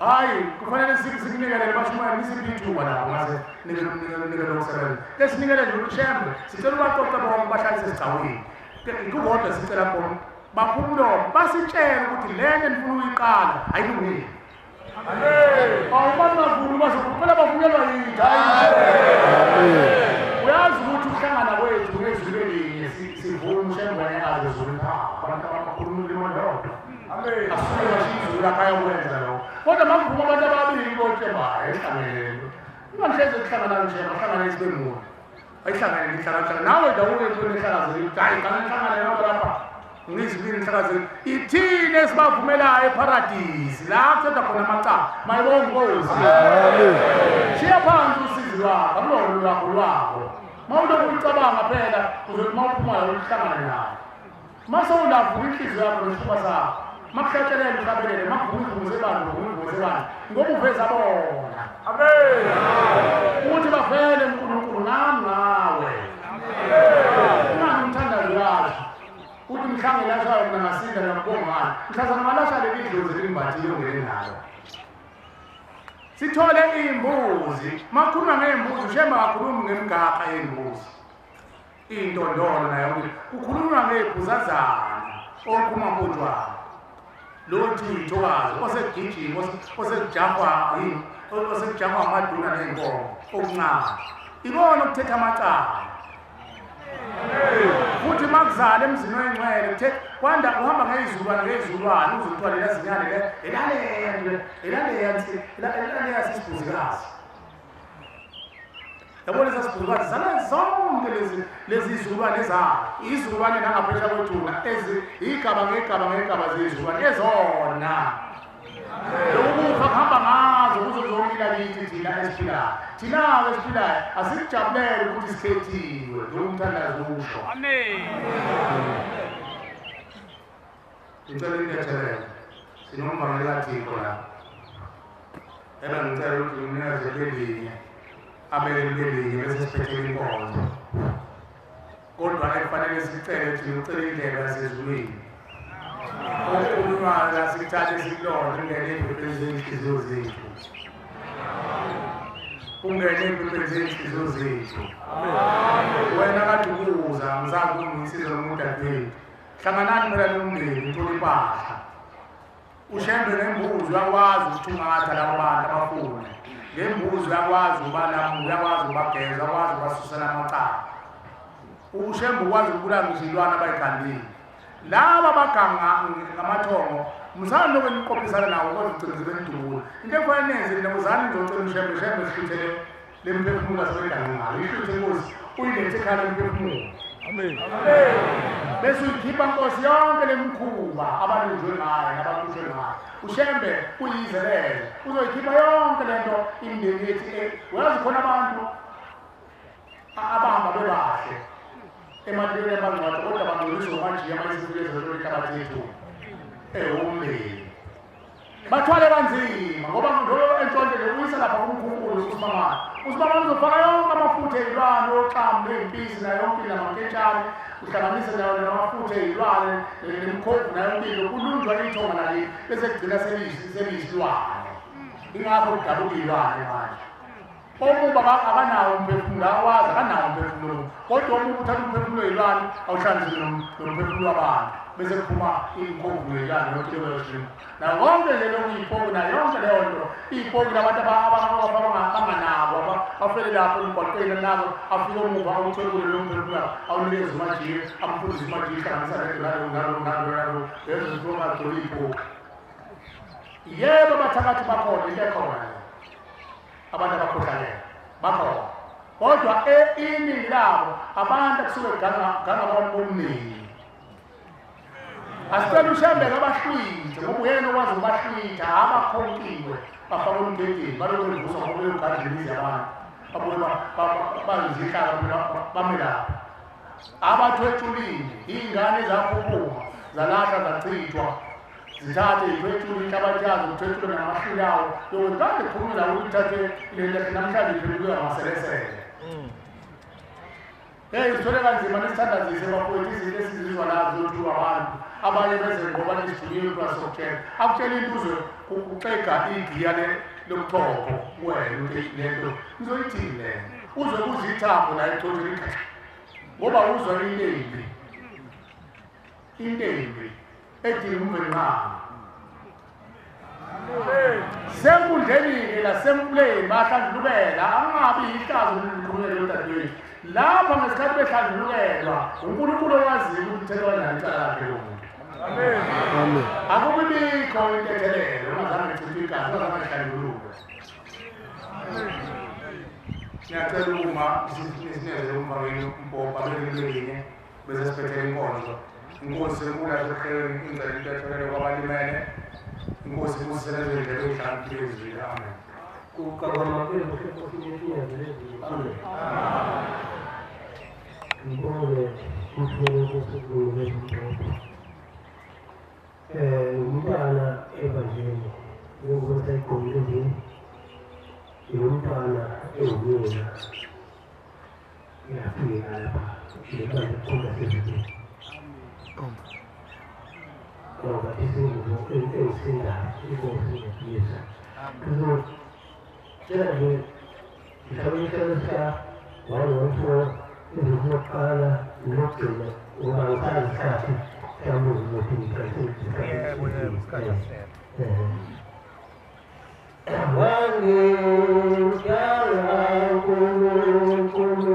Hayi, kufanele sikunikelele bashumayela nisiphi ithuba lapho ngase nikele lokusebenza. Ke sinikelele uShembe, sicela ubaqoqe bonke bahlalise esigcawini. Kukodwa sicela bona bapha umlomo basitshele ukuthi le nto enifuna ukuyiqala ayilungile. Awu bangavumi bazokuphela bavunyelwa yithi. Uyazi ukuthi ukuhlangana kwethu ngezwi elinye sivuma uShembe wayekazi ezulwini abantu abakhuluma ulimi olulodwa. Asuke bashiya izulu lakhe ayokwenza lokho. Kodwa makuvuma abantu ababili bonke baye ehlangene lento. Ungahlezi ukuhlangana nje bahlangane sibe munye. Ayihlangane nihlangana nawe dawuke entweni ehlakazekile ukuthi hayi qala nihlangane nabo lapha. Ngizibili nihlakazekile. Ithini esibavumelayo eparadisi la kuthatha khona amacala. Mayibonge inkosi. Amen. Shiya phansi usizi lwakho, akulona lwakho lwakho. Mawulokhu ucabanga phela uzothi mawuphuma uhlangane naye. Mase ulavuka inhliziyo yakho nesifuba sakho. Makuhlatshelele uhlabelele, makuvuma ivumo zebandla uvuma ivumo zebandla ngoba uveza bona. Amen. Ukuthi bavele uNkulunkulu nami ngawe. Ungani umthandazo yakho. Uthi mhla ngilashayo mina ngasinda ngiyakubonga. Mhlazana ngalasha leli dlozi elimbathile ongene nalo. Sithole iy'mbuzi. Makhuluma ngey'mbuzi uShembe akakhulumi ngemigaqa yey'mbuzi. Intondolo nayo ukuthi kukhulunywa ngey'phuzazana ophuma mponjwana lothi uyithokazi osegijima osekujahwa yini osekujahwa amaduna ney'nkomo okuncane ikona okuthetha amacala futhi makuzala emzini oyingcwele kuthe kwanda uhamba ngey'zulwane ngey'zulwane uze kuthiwa lela zinyane le elaleya elaleya elaleya sisibhuzikazi Yabona sasibhulukazi zala zonke lezi lezi izizukulwane ezakhe. Izizukulwane nangaphesha kwethuna ezi igaba ngegaba ngegaba zezizukulwane ezona. Lokufa kuhamba ngazo kuze kuzomila kithi thina esiphilayo. Thina-ke esiphilayo asikujabulele ukuthi sikhethiwe njengoba umthandazo usho. Amen. Ngicela intethelelo. Sinomvangeli kaThixo la. Ebe ngicela ukuthi nginikeze lelinye. Abele lelinye bese siphethele inkonzo. Kodwa ekufanele sicele thina ucela indlela yasezulwini. Okukhulunywayo la sikuthathe sikulonde kungene ey'mpepeni zey'nhliziyo zethu. Kungene ey'mpepeni zey'nhliziyo zethu. Wena kade ukuza ngisazi ukuthi ngisize nomuntu dadewethu. Hlanganani phela nomndeni uthole impahla. Ushembe ngembuzi uyakwazi ukuthungatha labo bantu abafune. Ngembuzi uyakwazi ukubalamula, uyakwazi ukubageza, uyakwazi ukubasusela amacala. Ushembe ukwazi ukubulala ngisho iy'lwane abayigandile. Laba abaganga ngamathongo musani lokho niqophisana nawo kodwa ugcine sebenidubula. Into ekufanele nenze nina wozani nizocela uShembe, uShembe sihluthele le mphefumulo asebegange ngayo. Ihluthe inkosi uyilethe ekhaya lemphefumulo. Amen. Bese uyikhipha nkosi yonke lemikhuba abalunjwe ngayo nabakhutshwe ngayo. UShembe uyizelele. Uzoyikhipha yonke lento imindeni yethu. Uyazi khona abantu abahamba bebahle emathuleni amangcwadi kodwa bangcoliswa umajiya uma isifike ezothola inhlabathi yethu ewumndeni bathwale kanzima ngoba loyo entshontshe nje uyisa lapha kumkhunkulu usimamane usimamane uzofaka yonke amafutha ey'lwane oxamu ney'mpisi nayo yonke into namanketshane uhlanganise nayo namafutha ey'lwane nemikhovu nayo yonke into kulunjwa ithonga lakini bese kugcina seliyisilwane ingakho kudabuka iy'lwane manje Omubi akanawo umphefumulo, awazi akanawo umphefumulo. Kodwa omubi uthatha umphefumulo yilwane awuhlanganise nomphefumulo wabantu. Bese kuphuma inkovu yelwane yonke leyo shimo. Nayo konke nje lokhu ipoki nayo yonke leyo nto. Ipoki labantu abanganabo abafele lapho emgwaqeni nabo afike omuva awuthwebule loyo mphefumulo awunikeze umajiye amfundise umajiye ihlanganisa lento nalo nalo nalo nalo lezo zinto bagcwele ipoki. Yebo abathakathi bakhona into ekhona. Abantu abakhohlakele bakhona, kodwa iningi labo abantu akusuke ganga ganga abantu bomningi. Asicela uShembe abahlwithe ngoba uyena okwazi ukubahlwitha abakhonkiwe bafake emgedeni balokhu bevuswa ngoba beyogadla imizi yabantu babuye bayizihlaka bame lapho abathwetshulile iy'ngane ezaphuphuma zalahla zachithwa zithathe ithwetshule inhlabathi yazo kuthwetshule namahluli awo yokuthi kade khulunywa la ukuthi ithathe leli namhlanje iphenduke amaselesele. Hey sithole kanzima nisithandazise bafowethu izinto esizizwa la zothuka abantu abanye beze ngoba nisijulile kuthiwa sokutshela akutshela into uzwe kuxega igiya lobuchopho wena uthi lento ngizoyithini le uzwe kudla ithambo la echotsheni ngoba uzwa into embi Into embi edinga umvelinqangi. Senkundleni-ke lasemfuleni bahlanjulukela angabi yihlazo lelikhulumele lodadewethu lapha ngesikhathi behlanjulukelwa uNkulunkulu owaziyo ukuthi uthethe kanjani icala lakhe lo muntu. Amen. Akubibikho intethelelo ungazange chithwe igazi ungazange hlanjululwe. Ngiyacela ukuma sinezele umfakeni umbhobha belilwelinye bese siphethe inkonzo. Inkosi enkulu yasehlelweni ingcela intethelelo kwabalimele. Inkosi ibusise lezo ndlebe ezihlakaniphile ezizwile. Amen. Kuqabamaphela enkosini yethu lezulu. Amen. Ngibonge umthwalo wenkosi ukulungele umbhobho. Umntwana ebandleni njengoba sayigqokile nje ngumntwana ewumina. Ngiyafika lapha ngebandla elikhulu lasezulwini. Ngoba izingubo engisindayo inkosi ngiyaphilisa. Ngizotshela nje mhlawumbe isicelo sika 114 izinto zokuqala nokugcina ngoba ngisazi isikhathi mhlawumbe ngizothi ngiqalise Yebo, yebo, isikhathi asisekho. Wangidala uNkulunkulu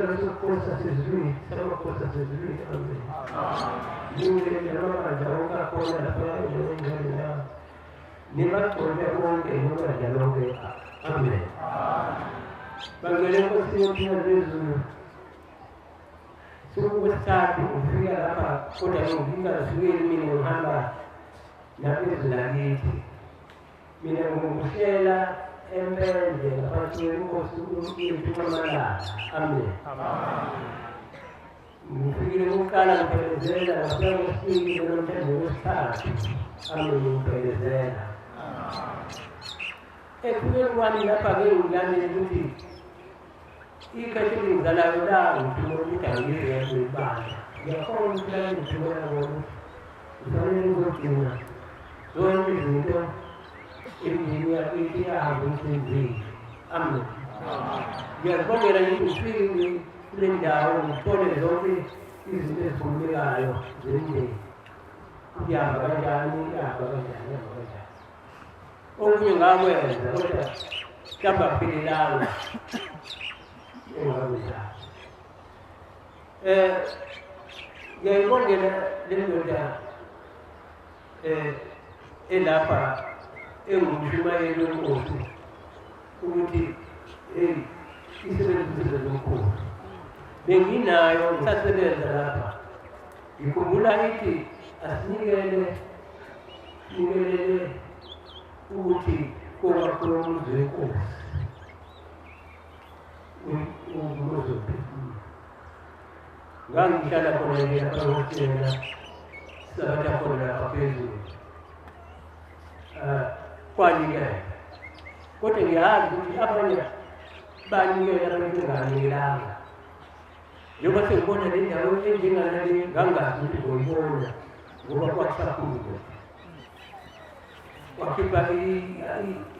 Isihlalo sobukhosi sasezulwini, samakhosi asezulwini. Amen. Ngingele namabandla wonke akhona lapha endaweni la. Nibagcobe bonke nebandla lonke. Amen. Bangcwele Nkosi yophila lwezulu. Suku kwesithathu ngifika lapha kodwa ngingazukeli mina ngihamba naphezu lakithi. Mina ngikuhlela empendle ngaphansi kwenkosi yethu uMamalala. Amen. Ngifikile kokuqala ngiphelezela ngafika kwesibili namhlanje kwesithathu. Amen ngiphelezela. Ekufikeni kwami lapha-ke ngilalele ukuthi ikhehle elingizalayo la ngithumela ukuthi angiye kulibandla. Ngiyakhona ukuthi la ngithumela kona ukuthi ngifanele ngizogcina zonke izinto imindeni yakithi iyahamba emsebenzini. Amen. Ngiyazibongela nje ukuthi ngifike kule ndawo ngithole zonke izinto ezikhulumekayo zemndeni. Ihamba kanjani, ihamba kanjani, ihamba kanjani. Okunye ngakwenza kodwa mhlawumbe akuphelelanga engakwenzayo. Ngiyayibongela le ndoda elapha engumshumayeli wenkosi ukuthi hey isebenza umsebenzi omkhulu. Benginayo ngisasebenza lapha. Ngikhumbula ithi asinikele nikelele ukuthi kokwakhiwa umuzi wenkosi. Umuzi womphefumulo. Ngangihlala khona nje lapha ehostela, sabatha khona lapha phezulu. Kwanikela. Kodwa ngiyazi ukuthi abanye banikela abanye benganikelanga. Njengoba sengibona le ndawo enjengalale ngangazi ukuthi ngizoyibona ngoba kwakusakhulunywa. Wakhipha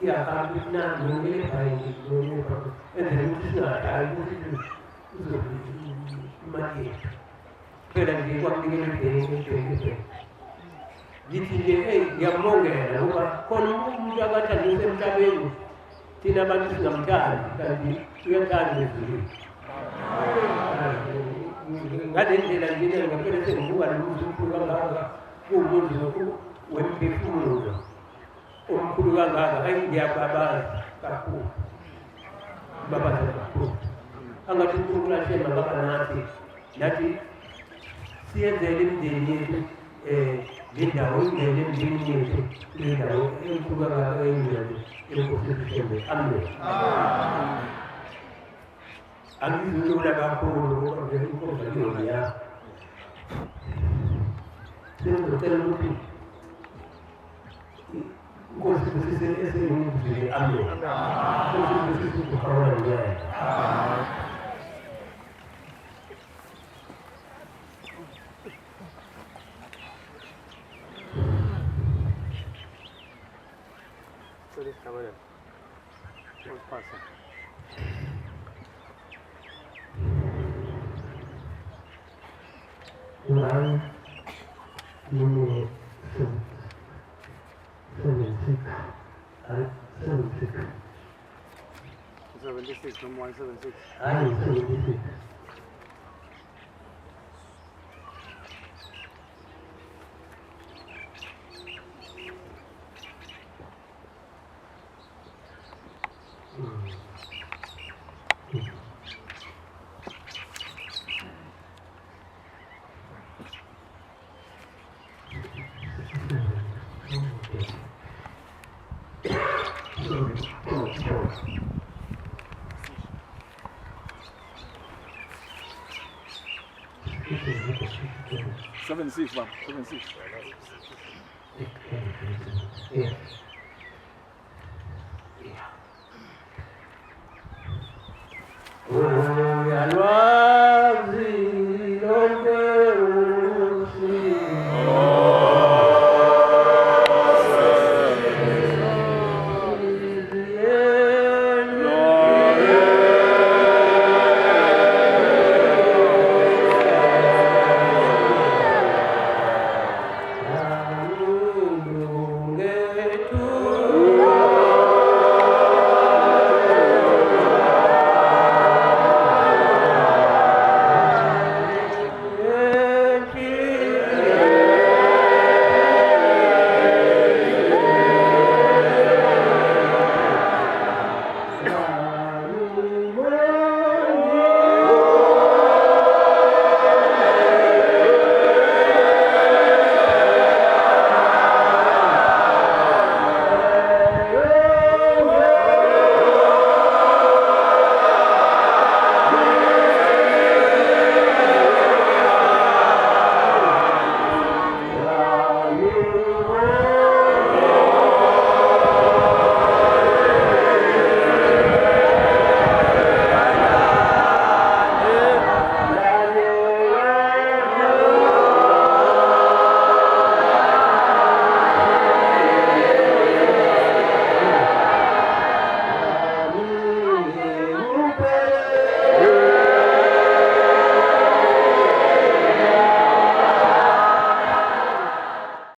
i-akhawunti ukuthi nangu nginikele ebhanki, nginikele ebhanki. Enzela ukuthi singadali ukuthi izobe imali yethu. Phela nje kwakunikela ebhenki, ebhenki, ebhenki. Ngithi nje eyi ngiyambongela ngoba khona umuntu akathanda usemhlabeni thina abantu singamthandi kanti uyathanda ezulwini. Ngale ndlela njena ngempela sengibuka lo muzi omkhulu kangaka kuwumuzi wemphefumulo omkhulu kangaka ayi ngiyababaza kakhulu babaza kakhulu angathi uNkulunkulu ashema ngaba nathi nathi siyenzele imindeni yethu le ndawo ingene emndenini yethu le ndawo enkulu kangaka engcwele enkosi uShembe. Amen. Angizulula kakhulu ngoba nje inkonzo kuyona ya. Sengizocela ukuthi inkosi ibusise esengiyizwile. Amen. Inkosi ibusise ukukhawula ngeke. Cela isihlabelelo. Usiphathe. One, nine, seven, seven, six, seven, six. 76 noma 176. Hayi, 76. Seven six, baba. 76. Yeah.